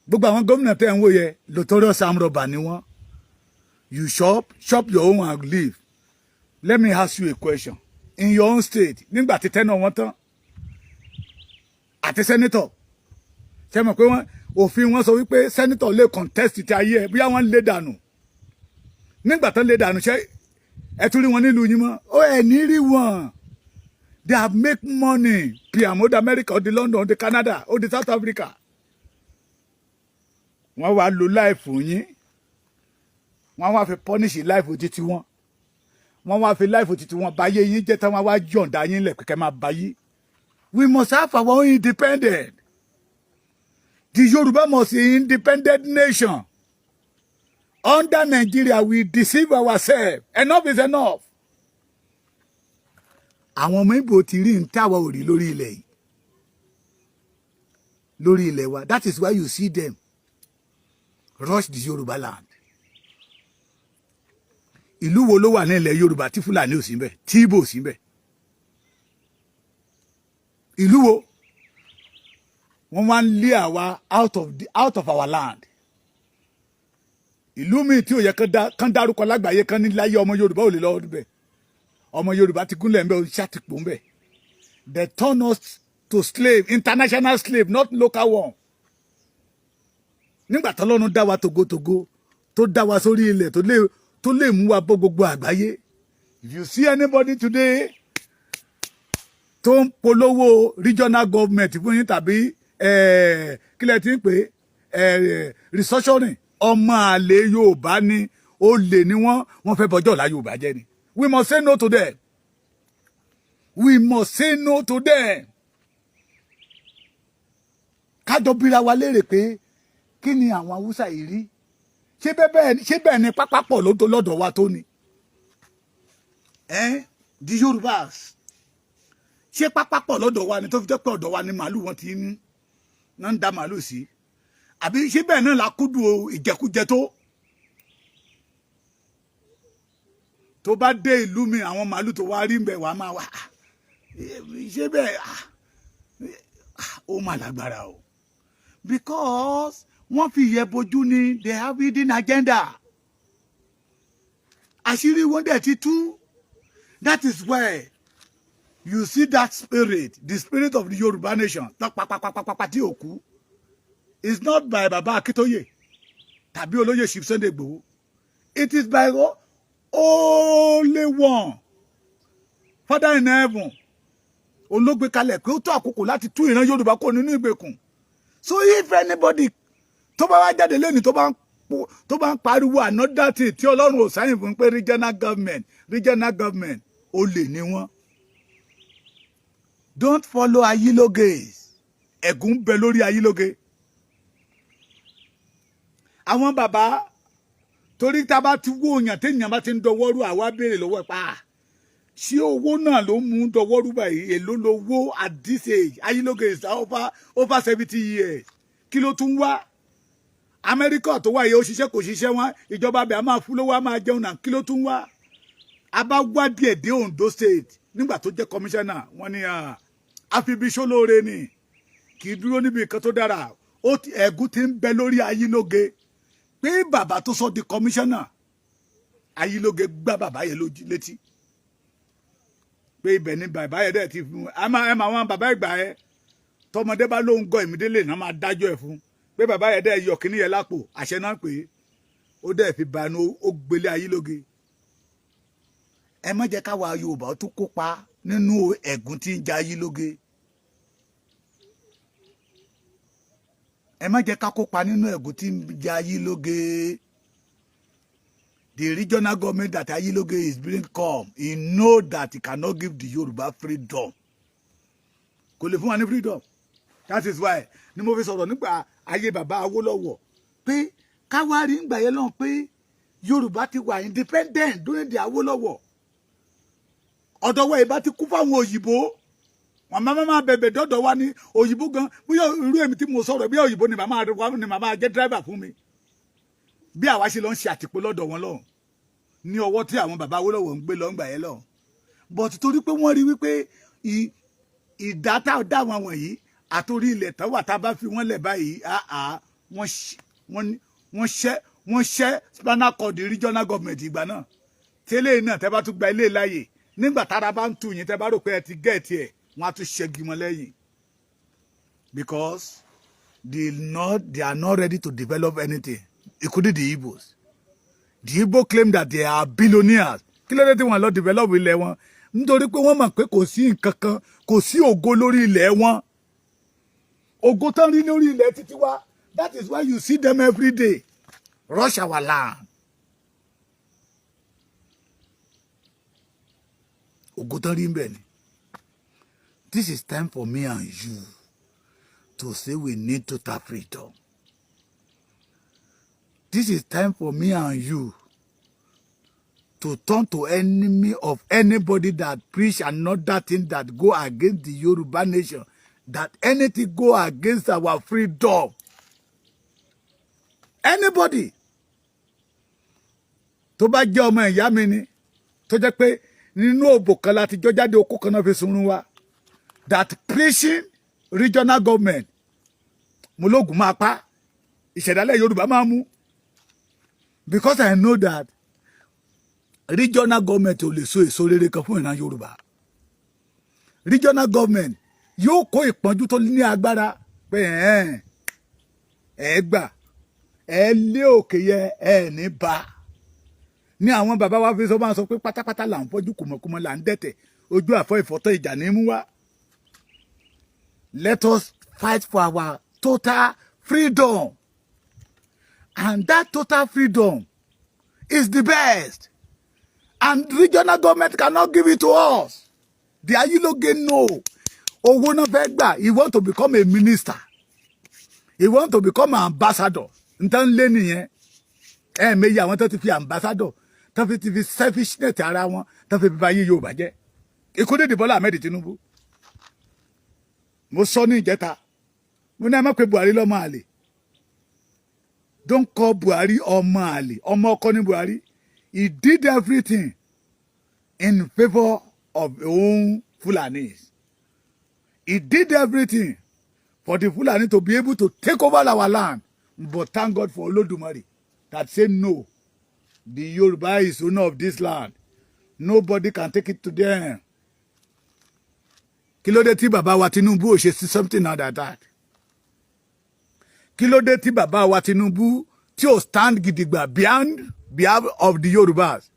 Gbogbo àwọn gómìnà tẹ́ ń wò yẹ, notorious armed robber ni wọ́n. You chop, chop your own and leave. Let me ask you a question. In your own state, nígbà tí tẹ́nà wọn tán àti senator, ṣe mọ̀ pé wọ́n òfin wọn sọ wípé senator lè contest ti ayé ẹ, bóyá wọ́n lé dànù. Nígbà tán lé dànù, ṣe ẹ tún rí wọn nílùú yín mọ́? Ó ẹ̀ ní rí wọn. They have make money piam. Ó di America, ó di London, ó di Canada, ó di South Africa. Wọ́n wá lo life yín, wọ́n wá fi punish life títí wọn, wọ́n wá fi life títí wọn báyé yín jẹ́ tán, wọ́n wá yọ̀ǹda yín lẹ̀ kẹ́kẹ́ máa báyé. We must have our own independent. The Yoruba must be independent nation. Under Nigeria, we deceive ourselves. Enough is enough. Àwọn ọmọ Ìgbò ti rí ń táwa ò rí lórí ilẹ̀ yìí, lórí ilẹ̀ wa. That is why you see them rush the Yorùbá land. Ìlú wo ló wà ní ilẹ̀ Yorùbá tí Fúlàní ò sí ńbẹ̀, tí Ìgbò ò sí ńbẹ̀? Ìlú wo? Wọ́n wá ń lé àwa out of our land. Ìlú míì tí ò yẹ kán dárúkọ lágbàáyé, kán ní láyé, ọmọ Yorùbá ò lè lọ bẹ̀, ọmọ Yorùbá ti gúnlẹ̀ ńbẹ̀, ṣàtìpó ńbẹ̀. They turn us to slave, international slave, not local one. Nígbà tọ́lọ́run dá wa togotogo, tó dá wa sórí ilẹ̀, tó lè mú wa bọ́ gbogbo àgbáyé. If you see anybody today tó ń polówó regional government fún yín tàbí kí lẹ ti ń pè é, restructuring, ọmọ àlè Yorùbá ni, olè ni wọ́n. Wọ́n fẹ́ bọjọ́ ọ̀la Yorùbá jẹ́ ni. We must say no to them. We must say no to them. Kájọ bíra wa léèrè pé kí ni àwọn Haúsá yìí rí? Ṣé bẹ́ẹ̀ ni pápápọ̀ lọ́dọ̀ wa tó ni the Yorùbás? Ṣé pápápọ̀ lọ́dọ̀ wa ni tó fi jẹ́ pé ọ̀dọ̀ wa ni màálù wọn ti ń da màálù sí? Àbí ṣé bẹ́ẹ̀ náà la kúndùn ìjẹkújẹ tó? Tó bá dé ìlú mi, àwọn màálù tó wá rí ń bẹ̀, wàá máa wà, ṣé bẹ́ẹ̀ ó mà lágbára o? Because wọ́n fi ìyẹ́ bojú ni. They have hidden agenda. Àṣírí wọn dẹ̀ ti tú. That is why you see that spirit, the spirit of the Yorùbá nation tán papapapapa tí ò kú. It's not by Baba Akíntóyè tàbí olóyè Chief Sunday Igboho. It is by only one Father in heaven olóògbé kalẹ̀ pé ó tó àkókò láti tú ìran Yorùbá kó nínú ìgbèkùn. So if anybody tó bá wá jáde lẹ́nu, tó bá ń pariwo another thing tí Ọlọ́run ò sáyìn fún pé regional government, regional government, olè ní wọ́n. Don't follow Ayílóge. Ẹ̀gún bẹ lórí Ayílóge. Àwọn bàbá, torí tá a bá ti wó yàn, téèyàn bá ti ń dọwọ́rú, àwa béèrè lọ́wọ́ ẹ̀ pa, ṣé owó náà ló mú dọwọ́rú báyìí? Èló lowó at this age? Ayílóge is over 70 years. Kí ló tún wá Amẹ́ríkà tó wáyé? Ó ṣiṣẹ́, kò ṣiṣẹ́, wọn ìjọba bẹ̀ á máa fún lówó, á máa jẹun náà. Kí ló tún wá? A bá wádìí ẹ̀ dé Ondo State nígbà tó jẹ́ kọmíṣánná, wọ́n ní àfibiṣólóore ni, kì í dúró níbi nǹkan tó dára. Ẹ̀gún ti ń bẹ lórí Ayílóge pé bàbá tó sọ di kọmíṣánná, Ayílóge gbá bàbá yẹn létí pé ibẹ̀ ni bàbá yẹn dẹ̀ ti fún ẹ máa wọn. Bàbá ìgbà yẹn, tọmọdé bá lóun gọ ìmídélé náà, máa dájọ́ ẹ̀ fún pé bàbá yẹn dẹ̀ yọ kíní yẹn lápò àṣẹ náà, pé ó dẹ̀ fi bànú, ó gbélé Ayílóge. Ẹ má jẹ́ káwa Yorùbá tó kópa nínú ẹ̀gún tí ń ja Ayílóge. Ẹ má jẹ́ ká kópa nínú ẹ̀gún tí ń ja Ayílóge. The regional government that Ayiloge is bring come, he know that he cannot give the Yoruba freedom. Kò lè fún wa ní freedom. That is why ni mo fi sọ̀rọ̀ nípa ayé bàbá Awólọ́wọ̀ pé káwárí ń gbà yẹn lọ́hùn pé Yorùbá ti wà independent during the Awólọ́wọ̀. Ọ̀dọ̀ wa ìbá ti kú fáwọn òyìnbó, wọn máa bẹ̀bẹ̀ dọ́dọ̀ wa ní òyìnbó gan. Bóyá irú èmi tí mo sọ̀rọ̀, bí òyìnbó ni màmá jẹ́ driver fún mi, bí àwa ṣe lọ ń ṣe àtìpó lọ́dọ̀ wọn lọ́hùn ní ọwọ́ tí àwọn bàbá Awólọ́wọ̀ ń gbé lọ́ngbà yẹn lọ́hùn. But torí pé wọ́n rí wípé ìdá tá a dá wọn wọ̀nyí àtòrí ilẹ̀ tán wà, tá a bá fi wọ́n lẹ̀ báyìí, wọ́n ṣẹ́ spinal cord regional government ìgbà náà. Tẹ́lẹ̀ náà, tẹ́ bá tún gba ilé láàyè nígbà tára bá ń tù yín, tẹ́ bá rò pé ẹ ti get ẹ̀, wọ́n á tún ṣẹ́gi mọ́ lẹ́yìn, because they are not ready to develop anything, including the Igbos. The Igbo claim that they are billionaires. Kí ló dé tí wọ́n lọ develop ilẹ̀ wọn? Nítorí pé wọ́n mọ̀ pé kò sí nǹkan kan, kò sí ògo lórí ilẹ̀ wọn. Ògo tán rí lórí ilẹ̀ títí wá. That is why you see them every day rush our land. Ògo tán rí ń bẹ̀ ni. This is time for me and you to say we need total freedom. This is time for me and you to turn to enemy of anybody that preach another thing that go against the Yoruba nation, that anything go against our freedom. Anybody tó bá jẹ́ ọmọ ìyá mi ni, tó jẹ́ pé nínú òbò kan láti jọ jáde, okó kan náà fi sunrun wa, that preaching regional government, mo lóògùn máa pa ìṣẹ̀dálẹ̀ Yorùbá máa mú, because I know that regional government ò lè so èso rere kan fún ìran Yorùbá. Regional government yóò kó ìpọ́njú tó ní agbára pé ẹ gbà ẹ lé òkè yẹ ẹ ní bá ní. Àwọn bàbá wa fi sọ máa sọ pé pátápátá là ń fọ́jú, kùmọ̀kùmọ̀ là ń dẹ̀tẹ̀, ojú àfọ ìfọ́tọ̀ ìjà ní mú wá. Let us fight for our total freedom, and that total freedom is the best, and regional government cannot give it to us. The Ayiloge know owó náà fẹ́ gbà. He want to become a minister, he want to become an ambassador. Nǹkan lé nìyẹn. Ẹ̀ẹ̀mejì àwọn tó ti fi ambassador, tó fi ti fi selfishness ara wọn, tó fi bá yí Yorùbá jẹ́, including Bọ́lá Ahmed Tinubu. Mo sọ ní ìjẹta, mo ní ẹ má pe Buhari lọ́mọ àlè. Don't call Buhari ọmọ àlè. Ọmọ ọkọ ní Buhari. He did everything in favour of own Fulanis. He did everything for the Fulani to be able to take over our land. But thank God for Olódùmarè that say no, the Yoruba is owner of this land, nobody can take it to them. Kí ló dé tí bàbá wa Tinubu ò ṣe sí something like that? Kí ló dé tí bàbá wa Tinubu tí ò stand gidigba behind behalf of the Yorubas?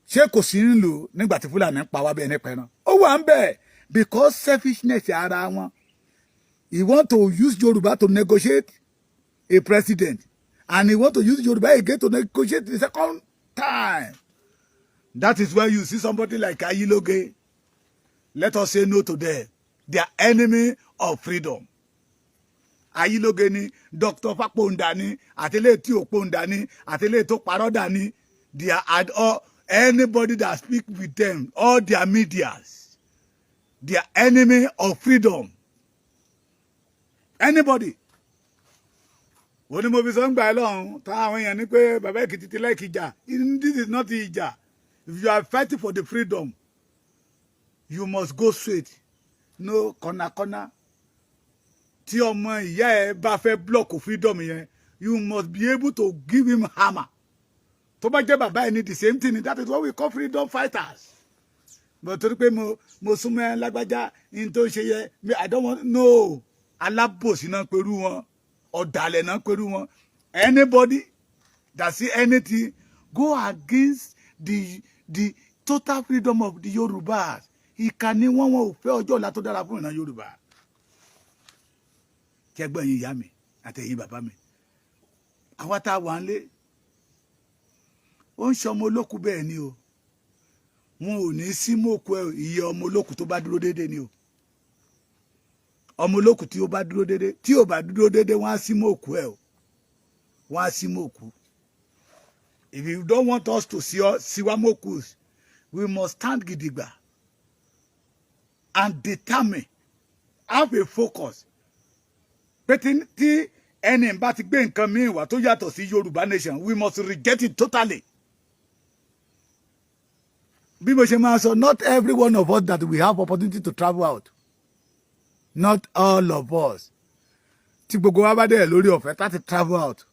Ṣé kò sí nílùú nígbà tí Fúlàní ń pa wá bẹ́ẹ̀ nípa ẹran? Ó wà ń bẹ̀, because selfishness ara wọn. He want to use Yoruba to negotiate a president, and he want to use Yoruba again to negotiate the second time. That is why you see somebody like Ayiloge. Let us say no to them. They are enemy of freedom. Ayiloge ni, Dr. Faponda ni, àtẹlẹ tí ò pòǹda ni, àtẹlẹ tó parọ́dà ni, they are all, anybody that speak with them, all their medias, they are enemy of freedom. Anybody ó ní mo fi sọ ń gbà ẹ lọ́hùn táwọn èèyàn ní pé bàbá Èkìtì ti like ìjà. This is not ìjà. If you are fighting for the freedom, you must go straight, no corner corner. Tí ọmọ ìyá ẹ bá fẹ́ block freedom yẹn, you must be able to give him hammer. Tó bá jẹ́ bàbá ẹ ní, the same thing. That is what we call freedom fighters. But torí pé mo súnmọ́ ẹ lágbájá ní tó ń ṣe yẹ, I don't want no. Alábòsí náà pẹ̀lú wọn, ọ̀dàlẹ̀ náà pẹ̀lú wọn. Anybody that see anything go against the total freedom of the Yorubas, ìkà ni wọ́n. Wọn ò fẹ́ ọjọ́ ọ̀la tó dára fún ìran Yorùbá. Kẹgbọ́n yín, ìyá mi àtẹ̀yìn bàbá mi, àwa tá a wà ń lé, ó ń ṣe ọmọ olókùú bẹ́ẹ̀ ni o. Wọn ò ní sí mọ́kù ẹ. Iye ọmọ olókùú tó bá dúró déédéé ni o. Ọmọ olókùú tí ó bá dúró déédéé, tí ò bá dúró déédéé, wọ́n á sí mọ́ òkú ẹ̀ o, wọ́n á sí mọ́ òkú. If you don't want us to see us sí wa mọ́ òkú, we must stand gidigba and determine, have a focus pé tí ẹni bá ti gbé nǹkan míì wá tó yàtọ̀ sí Yorùbá nation, we must reject it totally. Bí mo ṣe máa sọ, not every one of us that we have opportunity to travel out, not all of us. Tí gbogbo wa bá dẹ̀ lórí ọ̀fẹ́ láti travel out,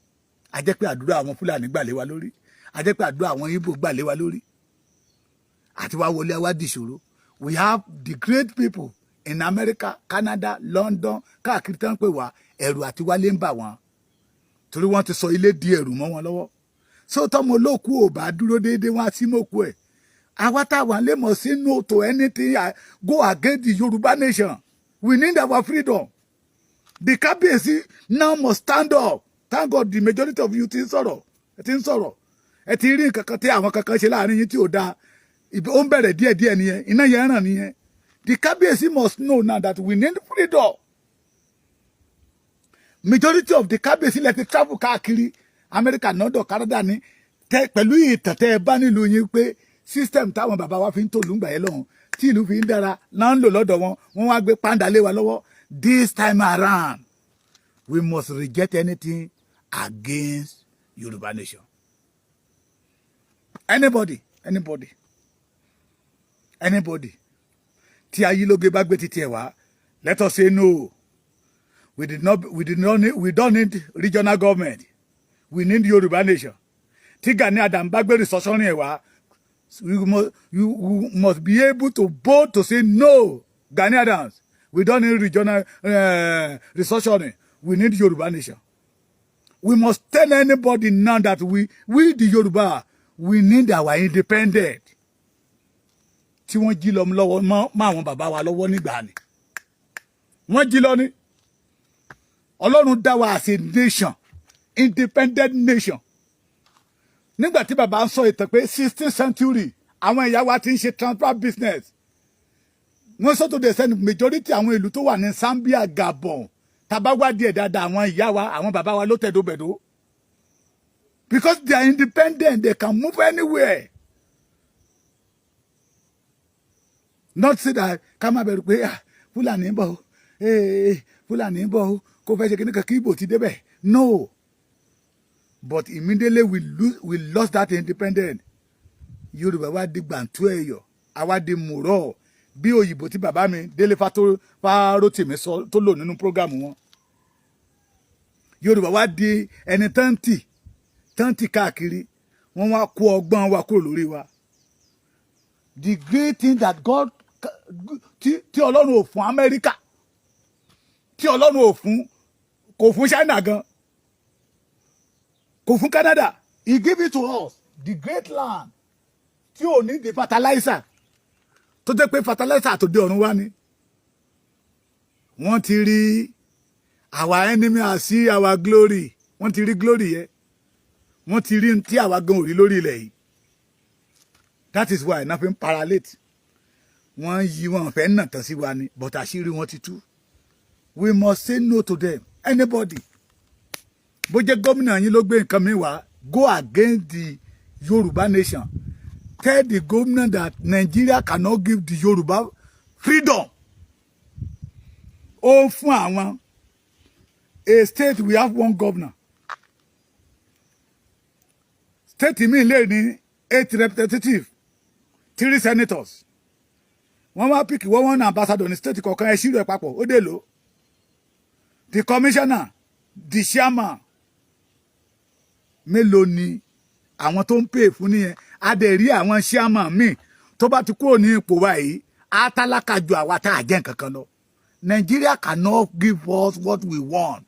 a jẹ́ pé àdúrà àwọn Fúlàní gbà lé wa lórí, a jẹ́ pé àdúrà àwọn Ìgbò gbà lé wa lórí, àti wá wọlé wá dìṣòro. We have the great people in America, Canada, London, káàkiri tán pè wá, ẹ̀rù àti wálé ń bà wọ́n torí wọ́n ti sọ ilé di ẹ̀rù mọ́ wọn lọ́wọ́. So tọmọ olóòkú ò bá dúró déédéé, wọn á sí mọ́kú ẹ̀. Àwa táwa lè mọ̀ sí no to anything go against the Yorùbá nation. We need our freedom. The Kábíyèsí now must stand up. Thank God, the majority of you ti ń sọ̀rọ̀, ẹ ti ń sọ̀rọ̀, ẹ ti rí nǹkan kan tí àwọn kankan ṣe láàrin yín tí ò dáa. Ó ń bẹ̀rẹ̀ díẹ̀díẹ̀ nìyẹn, iná yẹn ràn nìyẹn. The Kábíyèsí must know now that we need freedom. Majority of the Kábíyèsí lẹ ti travel káàkiri Amẹ́ríkà nọ́dọ̀ Canada ní tẹ pẹ̀lú ìtàn tẹ́ ẹ bá nílùú yín pé system táwọn bàbá wa fi ń tòlú ńgbà yẹn lọ́hùn tí ìlú fi ń dára náà ń lò lọ́dọ̀ wọn, wọ́n wá gbé pàǹdà lé wa lọ́wọ́. This time around, we must reject anything against Yorùbá nation. Anybody, anybody, anybody tí Ayílóge bá gbé títí ẹ̀ wá, let us say no. We did not need, we don't need regional government, we need Yorùbá nation. Tí Gani Adams bá gbé restructuring ẹ̀ wá, we must be able to bold to say no. Gani Adams, we don't need regional restructuring, we need Yoruba nation. We must tell anybody now that we the Yoruba, we need our independent tí wọ́n jí lọ lọ́wọ́ mọ́ àwọn bàbá wa lọ́wọ́ nígbà ni wọ́n jí lọ ní. Ọlọ́run dá wa as a nation, independent nation. Nígbà tí bàbá ń sọ ìtàn pé 16th century, àwọn ìyá wa ti ń ṣe transfer business, wọ́n sọ tó dẹ̀ sẹ́ni majority àwọn ìlú tó wà ní Zambia, Gabon, tàbá wádìí ẹ̀ dáadáa, àwọn ìyá wa, àwọn bàbá wa ló tẹ̀dó bẹ̀dó, because they are independent, they can move anywhere. Not say that ká má bẹ̀rù pé, ah, Fúlàní ń bọ̀ o, ee, Fúlàní ń bọ̀ o, kó fẹ́ ṣe kíní kan kí Ìgbò ti débẹ̀. No, but immediately we lost that independence, Yorùbá wa di gbàǹtú ẹ̀yọ̀, àwa di mùrọ̀ bí òyìnbó tí bàbá mi Délé Fárótìmí sọ tó lò nínú program wọn. Yorùbá wa di ẹni tán tì káàkiri, wọ́n wá kó ọgbọ́n wa kúrò lórí wa. The great thing that God, tí Ọlọ́run ò fún Amẹ́ríkà, tí Ọlọ́run ò fún, kò fún China gan, kò fún Canada, he give it to us, the great land tí ò ní the fertilizer, tó jẹ́ pé fertilizer àtòdì ọ̀run wá ni. Wọ́n ti rí our enemy are see our glory. Wọ́n ti rí glory yẹn, wọ́n ti rí tí àwa gan ò rí lórí ilẹ̀ yìí. That is why náà fi ń paralate. Wọ́n yí wọn fẹ́ nà tán sí wa ni, but àṣírí wọn ti tú. We must say no to them. Anybody, bó jẹ́ gómìnà yín ló gbé nǹkan mi wá go against the Yorùbá nation, tell the governor that Nigeria cannot give the Yorùbá freedom. Ó fún àwọn a state, we have one governor. State mi lè ní eight representative, three senators. Wọ́n wá pick wọ́n one ambassador ní state kọ̀ọ̀kan. Ẹ ṣírò ẹ̀ papọ̀, ó dé lò the commissioner, the chairman. Mélòó ni àwọn tó ń pè fún nìyẹn? A dẹ̀ rí àwọn chairman míì tó bá ti kúrò ní ipò wa yìí, á tálákà ju àwa tá a jẹ́ nǹkan kan lọ. Nigeria cannot give us what we want.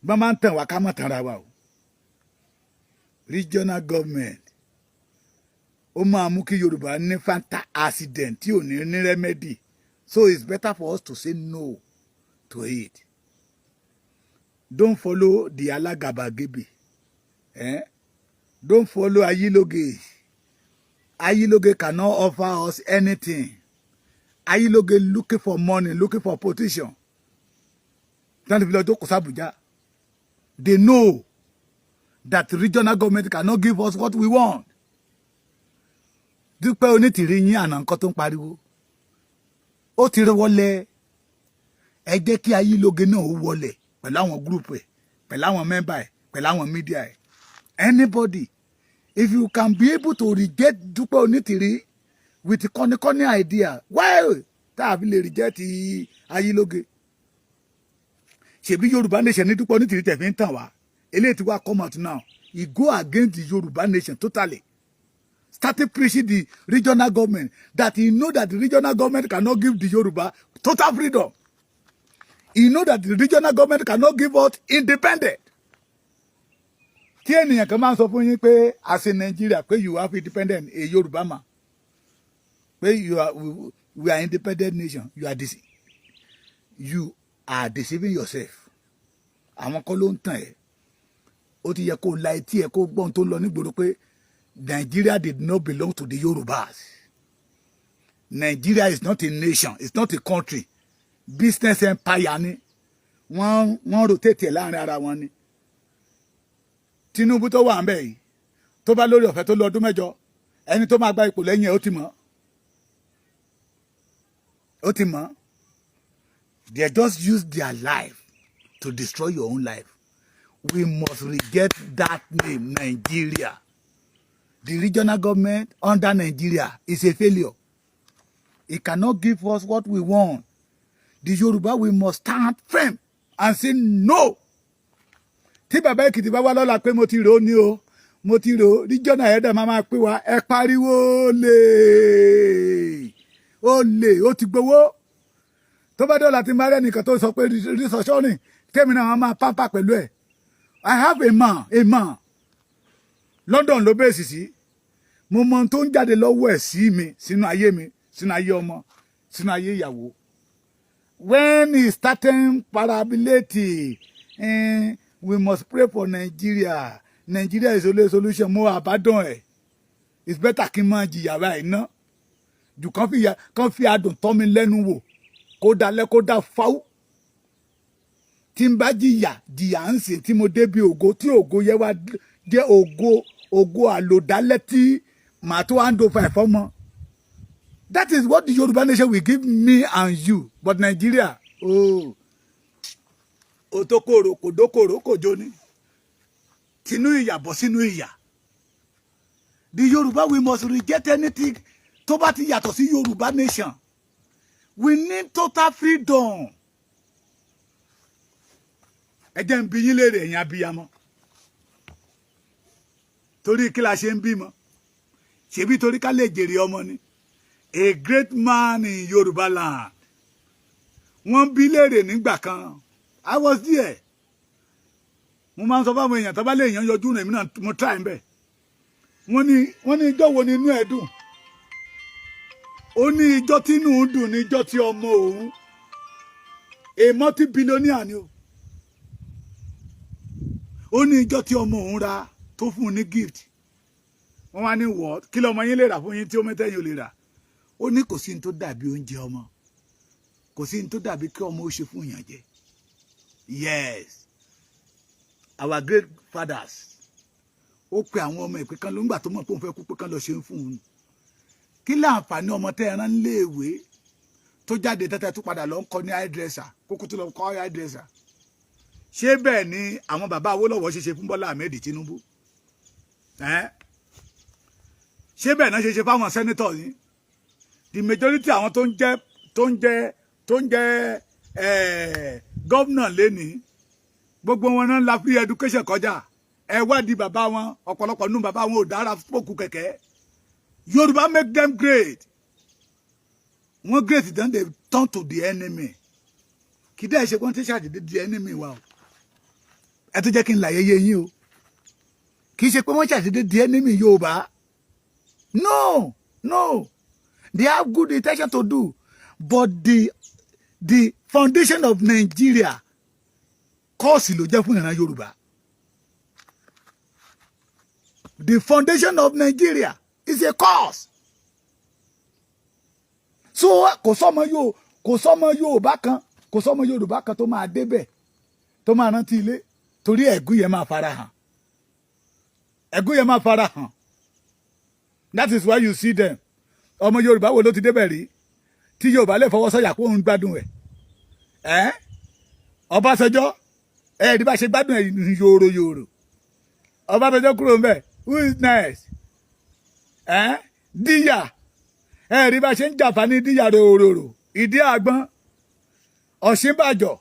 Bọ́n máa ń tàn wá, ká má tanra wa o. Regional government, ó máa mú kí Yorùbá ní fatal accident tí ò ní ní remedy, so it's better for us to say no to it. Don't follow the alágàbàgebè, eh? Don't follow Ayiloge. Ayiloge cannot offer us anything. Ayílóge looking for money, looking for position. Tẹ́lẹ̀ fi lọ jókòó sàbújá. They know that regional government cannot give us what we want. Dúpẹ́ Onítìrí yín àná, nǹkan tó ń pariwo, ó ti rí wọlé. Ẹ jẹ́ kí Ayílóge náà ó wọlé pẹ̀lú àwọn group ẹ̀, pẹ̀lú àwọn member ẹ̀, pẹ̀lú àwọn media ẹ̀. Anybody, if you can be able to reject Dúpẹ́ Onítìrí with kọ́nikọ́ni idea, why tá a fi lè reject Ayílóge? Ṣèbí Yorùbá nation ní Dúpẹ́ Onítìrí tẹ̀ fi ń tàn wá. Eléyìí tí wàá come out now, he go against the Yorùbá nation totally, started preaching the regional government, that he know that the regional government cannot give the Yoruba total freedom. He know that the regional government cannot give us independent. Tí ènìyàn kan máa ń sọ fún yín pé as in Nigeria, pé you have independent, a Yorùbá man, pé you are we are independent nation, you are deceiving yourself. Àwọn kan ló ń tàn ẹ́. Ó ti yẹ kó la etí ẹ, kó gbọ́n tó ń lọ nígboro pé Nigeria did not belong to the Yorubas. Nigeria is not a nation, it's not a country. Business empire ni. Wọ́n rotate ẹ̀ láàrin ara wọn ni. Tinubu tó wà ń bẹ̀ yìí, tó bá lórí ọ̀fẹ́ tó lọ ọdún 8, ẹni tó máa gba ipò lẹ́yìn ẹ̀, ó ti mọ̀, ó ti mọ̀. They just use their life to destroy your own life. We must reject that name, Nigeria. The regional government under Nigeria is a failure. It cannot give us what we want. The Yoruba, we must stand firm and say no. Tí bàbá Èkìtì bá wá lọ́la pé mo ti rò ó ní o, mo ti rò ó, regional ẹ̀ẹ́dẹ̀ máa máa pé wa, ẹ pariwo lè ó lè ó ti gbowó. Tó bá dọ̀la, tí máa rẹ́ nìkan tó sọ pé restructuring, tèmi náà máa pápá pẹ̀lú ẹ̀. I have a man, London ló bẹ́ẹ̀ sì sí. Mo mọ ohun tó ń jáde lọ́wọ́ ẹ̀ sí mi, sínú ayé mi, sínú ayé ọmọ, sínú ayé ìyàwó. When he started parabolating, we must pray for Nigeria, Nigeria is only solution, mo abandon ẹ̀. It's better kí n máa jìyà báyìí ná jù kán fi adùn tọ́ mi lẹ́nu wò, kó dalẹ́ kó dá fáwọ́. Tí n bá jìyà jìyà ń sìn, tí mo débi ògo, tí ògo yẹ wá jẹ́ ògo, ògo àlòdálẹ́ tí màá tó hand over ẹ̀fọ́. That is what the Yoruba nation will give me and you. But Nigeria, oh, òtókòrò kò dókòrò kò jóni, tinú ìyà bọ́ sínú ìyà. The Yoruba, we must reject anything tó bá ti yàtọ̀ sí Yoruba nation. We need total freedom. Ẹ jẹ́ ń bi yín léèrè, ẹ̀yin abiyamọ, torí kí la ṣe ń bímọ? Ṣebí torí ká lè jèrè ọmọ ni. A great man in Yoruba land, wọ́n bí léèrè nígbà kan. I was there. Mo máa ń sọ fáwọn èèyàn tó bá lè yàn yọjú rẹ̀, mí náà mo try ń bẹ̀. Wọ́n ní ijọ́ wo ni inú ẹ̀ dùn? Ó ní ijọ́ tí inú ń dùn ní ijọ́ tí ọmọ òun, a multi billionaire ni o, ó ní ijọ́ tí ọmọ òun ra tó fún un ní gift. Wọ́n wá ní wọ́ kí lọ́mọ yín lè rà fún yín tí ó mẹ́tẹ́yìn ò lè rà? Ó ní kò sí ní tó dàbí oúnjẹ ọmọ, kò sí ní tó dàbí kí ọmọ ó ṣe fún yàn jẹ. Yes, our great fathers, ó pe àwọn ọmọ ìpín kan ló ń gbà tó mọ̀ pé òun fẹ́ kú, pé kan lọ ṣe ń fún un. Kí láǹfààní ọmọ tẹ́ ẹ rán léèwé tó jáde tẹ́tẹ́, tó padà lọ ń kọ́ ní hairdresser, kókó tó lọ kọ́ hairdresser? Ṣé bẹ́ẹ̀ ni àwọn bàbá Awólọ́wọ̀ ṣe ṣe fún Bọ́lá Ahmed Tinubu? Ṣé bẹ́ẹ̀ náà ṣe ṣe fáwọn senator yìí? The majority àwọn tó ń jẹ́ gómìnà lénìí, gbogbo wọn náà la free education kọjá. Ẹ wádìí bàbá wọn, ọ̀pọ̀lọpọ̀ nínú bàbá wọn ò dára fòkù kẹ̀kẹ́. Yorùbá make them great. Wọ́n great, then they turn to the enemy. Kì í dẹ́ ṣe wọ́n ti ṣàdédé di enemy wa o. Ẹ tó jẹ́ kí n là yẹyẹ yín o. Kì í ṣe pé wọ́n ṣàdédé di enemy Yorùbá. No, no, they have good intention to do, but the foundation of Nigeria, curse ló jẹ́ fún ìran Yorùbá. The foundation of Nigeria is a curse. So kò sọ́mọ Yorùbá kan tó máa débẹ̀ tó máa rántí ilé, torí ẹ̀gún yẹn máa fara hàn, ẹ̀gún yẹn máa fara hàn. That is why you see them. Ọmọ Yorùbá wo ló ti débẹ̀ rí tí Yorùbá lè fọwọ́ sọ̀yà kó ń gbádùn ẹ̀? Ẹ́ Ọbásanjọ́, ẹ̀ rí bá ṣe gbádùn ẹ̀ yòòrò yòòrò. Ọbásanjọ́ kúrò ńbẹ̀, who is next? Ẹ́ Díyà, ẹ̀ rí bá ṣe ń jàǹfààní Díyà ròròrò. Ìdí àgbọn, Ọ̀ṣínbàjò,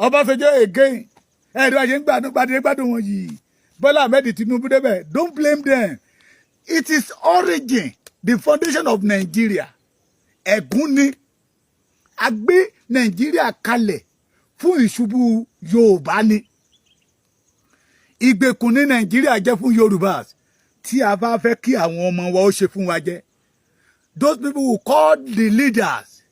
Ọbásanjọ́ again, ẹ̀ rí bá ṣe ń gbádùn gbádùn gbádùn wọn yìí. Bọ́lá Ahmed Tinubu débẹ̀, don't blame them. It is origin, the foundation of Nigeria. Ẹ̀gún ni a gbé Nàìjíríà kalẹ̀ fún ìṣubú Yorùbá ni. Ìgbèkùn ní Nàìjíríà jẹ́ fún Yorùbá. Tí a bá fẹ́ kí àwọn ọmọ wa ó ṣe fún wa jẹ́, those people who call the leaders,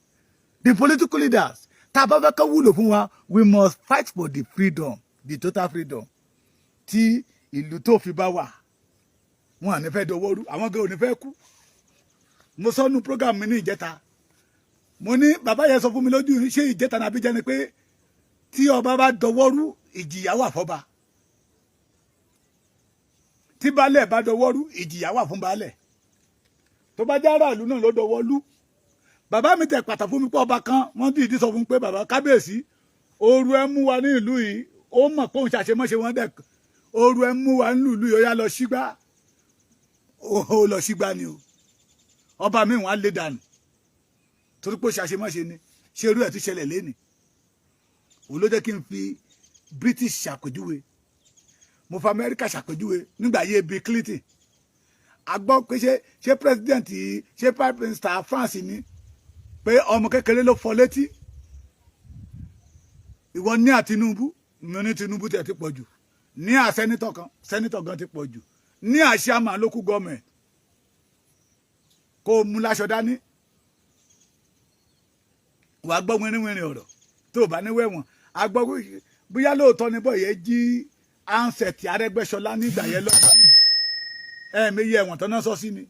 the political leaders, tá a bá fẹ́ kó wúlò fún wa, we must fight for the freedom, the total freedom. Tí ìlú tó fi bá wà, wọn à ní fẹ́ dọwọ́ rú, àwọn gan ò ní fẹ́ kú. Mo sọ nu program mi ní ìjẹta, mo ní bàbá yẹn sọ fún mi lójú, ṣé ìjẹta nàbí jẹ́ ni, pé tí ọba bá dọwọ́ rú, ìjìyà wà fọ́ba. Tí baálẹ̀ bá dọwọ́ rú, ìjìyà wà fún baálẹ̀. Tó bá jẹ́ aráàlú náà ló dọwọ́ lú. Bàbá mi tẹ̀ pàtàkì fún mi pé ọba kan, wọ́n dìídì sọ fún mi pé, "Bàbá kábíyèsí, ooru ẹ mú wa ní ìlú yìí." Ó mọ̀ pé òun ṣàṣemọ́ṣe wọn dẹ̀. "Ooru ẹ mú wa ní ìlú yìí, ó yá, lọ sígbà." Ó lọ sígbà ni o. Ọba mi, wọn á lé dànù torí pé ó ṣàṣemọ́ṣe ni. Ṣé irú ẹ̀ tún ṣẹlẹ̀ lénìí? Òun ló jẹ́ kí n fi British ṣàpèjúwe, mo fa Amẹ́ríkà ṣàpèjúwe. Nígbà yé Bill Clinton, a gbọ́ pé ṣé president, ṣé prime minister France ni, pé ọmọ kékeré ló fọ́ létí. Ìwọ ní à Tinubu, mo ní Tinubu tẹ̀ ti pọ̀ jù ní à senator kan, senator gan ti pọ̀ jù ní à chairman local government. Kó o mú láṣọ dání, wàá gbọ́ wínrínwínrín ọ̀rọ̀ tó o bá ní wẹ̀wọ̀n. A gbọ́ bóyá lóòótọ́ ni bọ́ọ̀ yẹn jí ansẹ̀tì Arẹ́gbẹ́ṣọlá nígbà yẹn lọ, ẹ̀ẹ̀mẹyẹ ẹ̀wọ̀n tán náà sọ sí ni.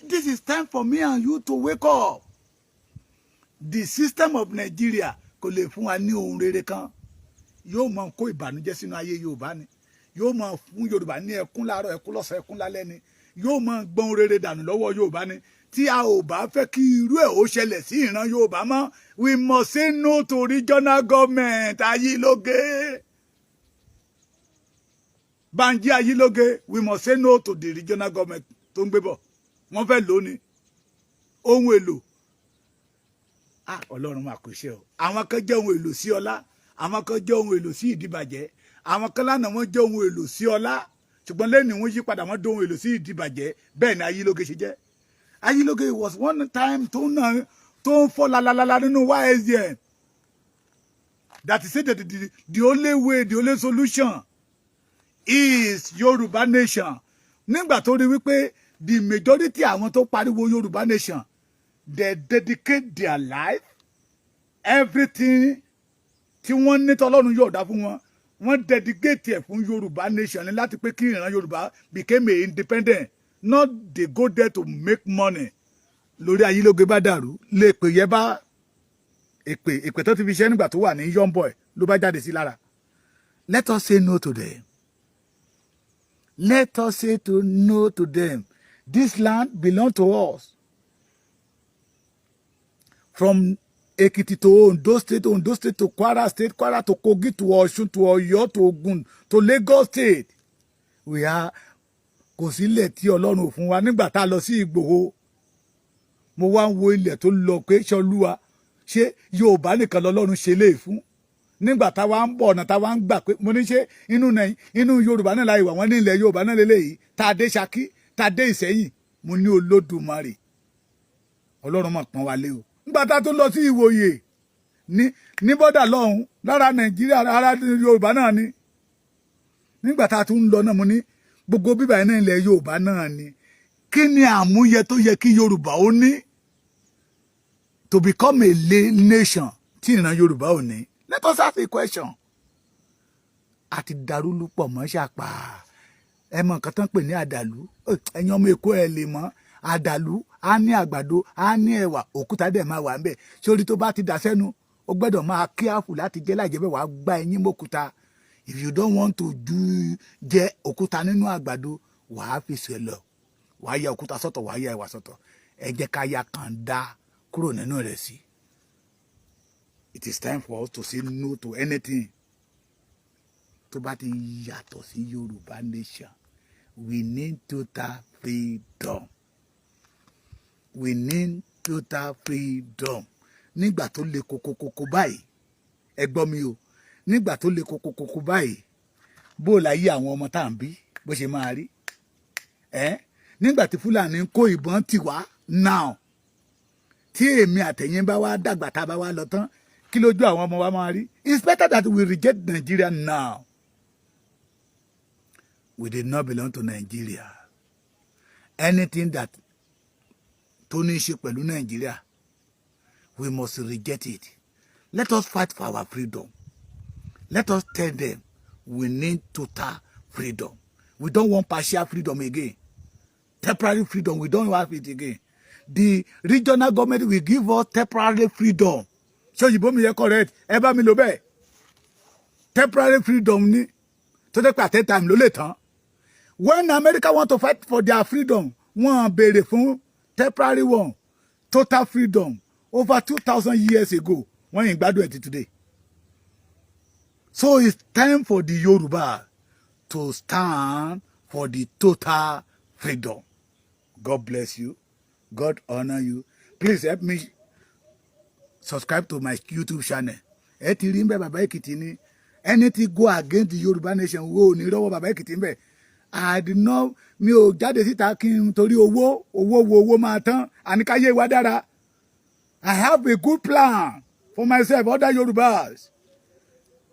This is time for me and you to wake up. The system of Nigeria kò lè fún wa ní ohun rere kan. Yóò máa kó ìbànújẹ́ sínú ayé Yorùbá ni. Yóò máa fún Yorùbá ní ẹkún láàárọ̀, ẹkún lọ́sàn, ẹkún lálẹ́ ni. Yóò máa gbọ́n rere dànù lọ́wọ́ Yorùbá ni. Tí a ò bá fẹ́ kí irú ẹ̀ ó ṣẹlẹ̀ sí ìran Yorùbá mọ́, we must say no to regional government. Ayílóge, Banji Ayílóge, we must say no to the regional government tó ń gbé bọ̀. Wọ́n fẹ́ lò ní ohun èlò. Ah, Ọlọ́run máa kò ṣe o. Àwọn kan jẹ́ ohun èlò sí ọlá, àwọn kan jẹ́ ohun èlò sí ìdíbàjẹ́. Àwọn kan lánàá, wọ́n jẹ́ ohun èlò sí ọlá, ṣùgbọ́n lẹ́nu wọ́n yí padà, wọ́n dóhun èlò sí ìdíbàjẹ́. Bẹ́ẹ̀ ni Ayílóge ṣe jẹ́. Ayílóge was one time tó ń náà tó ń fọ́ lalalala nínú YSDM that is say that the only way, the only solution is Yorùbá nation. Nígbà tó rí wípé the majority àwọn tó pariwo Yorùbá nation, they dedicate their life, everything tí wọ́n ní tọ́lọ́run yóò dá fún wọn, wọ́n dedicate ẹ̀ fún Yorùbá nation ní láti pé kí ìran Yorùbá became a independent, not they go there to make money. Lórí Ayílóge bá dàrú, lè pè yẹ bá èpè èpè tó ti fi ṣe nígbà tó wà ní young boy ló bá jáde sí lára. Let us say no to them. Let us say to no to them. This land belong to us, from Ekiti to Ondo State, Ondo State to Kwara State, Kwara to Kogi to Ọ̀ṣun to Ọ̀yọ́ to Ogun to Lagos State. We are, kò sílẹ̀ tí Ọlọ́run ò fún wa. Nígbà tá a lọ sí Ìgbòho, mo wá ń wo ilẹ̀ tó lọ pé ṣọlúwa, ṣé Yorùbá nìkan lọ́lọ́run ṣe lè fún? Nígbà táwa ń bọ̀, ọ̀nà táwa ń gbà pé mo ní ṣe inú Yorùbá náà láyé wà, wọ́n ní ilẹ̀ Yorùbá náà lélẹ́yìí. Tá a dé Ṣakí, tá a dé Ìṣẹ́yìn, mo ní Olódùmarè, Ọlọ́run máa pọ́n wa lé o. Nígbà tá a tó lọ sí Ìwòye ní bọ́dà lọ́hùn, lára Nàìjíríà, ara Yorùbá náà ni. Nígbà tá a tún ń lọ náà, mo ní gbogbo bíbá iná ilẹ̀ Yorùbá náà ni. Kí ni àmúyẹ tó yẹ kí Yorùbá ó ní to become a nation tí ìran Yorùbá ò ní? Let us ask a question. Àti darúlú pọ̀ mọ́ ṣàpà. Ẹ mọ nǹkan tán pè ní àdàlú? Ẹ̀yin ọmọ Èkó, ẹ lè mọ̀ àdàlú. Á ní àgbàdo, á ní ẹ̀wà, òkúta dẹ̀ máa wà ń bẹ̀. Sórí tó bá ti dà sẹ́nu, ó gbọ́dọ̀ máa careful láti jẹ́, láì jẹ́ bẹ́ẹ̀ wàá gbá eyín mọ́kúta. If you don't want to do jẹ òkúta nínú àgbàdo, wàá fi ṣẹlẹ̀, wàá ya òkúta sọ́tọ̀, wàá ya ẹ̀wà sọ́tọ̀. Ẹ jẹ́ ká ya kàńdá kúrò nínú rẹ̀ sí. It is time for us to say no to anything tó bá ti yàtọ̀ sí Yorùbá nation. We need total freedom. We need total freedom. Nígbà tó le kokokoko báyìí, ẹ gbọ́ mi o, nígbà tó le kokokoko báyìí, bó láyé àwọn ọmọ tá à ń bí bó ṣe máa rí ẹ, nígbà tí Fúlàní ń kó ìbọn tì wá now, tí èmi àtẹ̀yìn bá wá dàgbà, tá a bá wá lọ tán, kí lójú àwọn ọmọ wa máa rí? It's better that we reject Nigeria now. We did not belong to Nigeria. Anything that tó ní í ṣe pẹ̀lú Nigeria, we must reject it. Let us fight for our freedom. Let us tell them we need total freedom. We don't want partial freedom again, temporary freedom, we don't have it again. The regional government will give us temporary freedom. Ṣé òyìnbó mi yẹ correct? Ẹ bá mi lò bẹ́ẹ̀. Temporary freedom ni tó jẹ́ pé at a time ló lè tán. When America want to fight for their freedom, wọ́n béèrè fún temporary one, total freedom. Over 2,000 years ago, wọ́n yìí gbádùn ẹ̀ till today. So it's time for the Yoruba to stand for the total freedom. God bless you. God honor you. Please help me subscribe to my YouTube channel. Ẹ ti rí ń bẹ, Bàbá Èkìtì ni. Anything go against the Yorùbá nation wo ní rọ́wọ́ Bàbá Èkìtì ń bẹ. I did not, mi ò jáde síta kí n torí owó. Owó wo? Owó máa tán. Àníkáyé wa dára. I have a good plan for myself, other Yorùbás,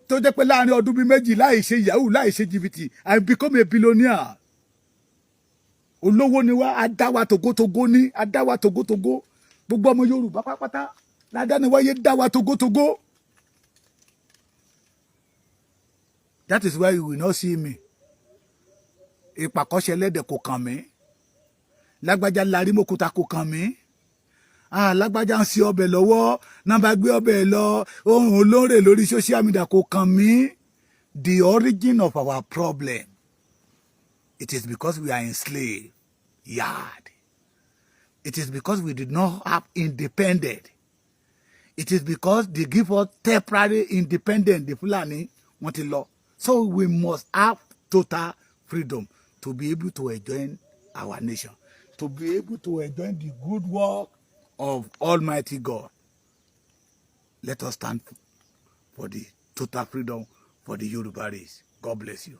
tó jẹ́ pé láàrin ọdún bíi 2, láì ṣe yahoo, láì ṣe jìbìtì, I become a billionaire. Olówó ni wá, adáwa togotogo ní adáwa togotogo. Gbogbo ọmọ Yorùbá pátápátá ládániwáyé dá wa togotogo. That is why you will not see me. Ìpàkọ́ṣe ẹlẹ́dẹ̀ kò kàn mí. Lágbájá larí mọ́kúta kò kàn mí. Ah, lágbájá ń ṣe ọbẹ̀ lọ́wọ́ náà, bá gbé ọbẹ̀ lọ ohun olóore lórí social media, kò kàn mí. The origin of our problem, it is because we are enslaved yard. It is because we did not have independent. It is because they give us temporary independence. The Fulani wọ́n ti lọ. So we must have total freedom to be able to enjoy our nation, to be able to enjoy the good work of Almighty God. Let us stand for the total freedom for the Yoruba race. God bless you.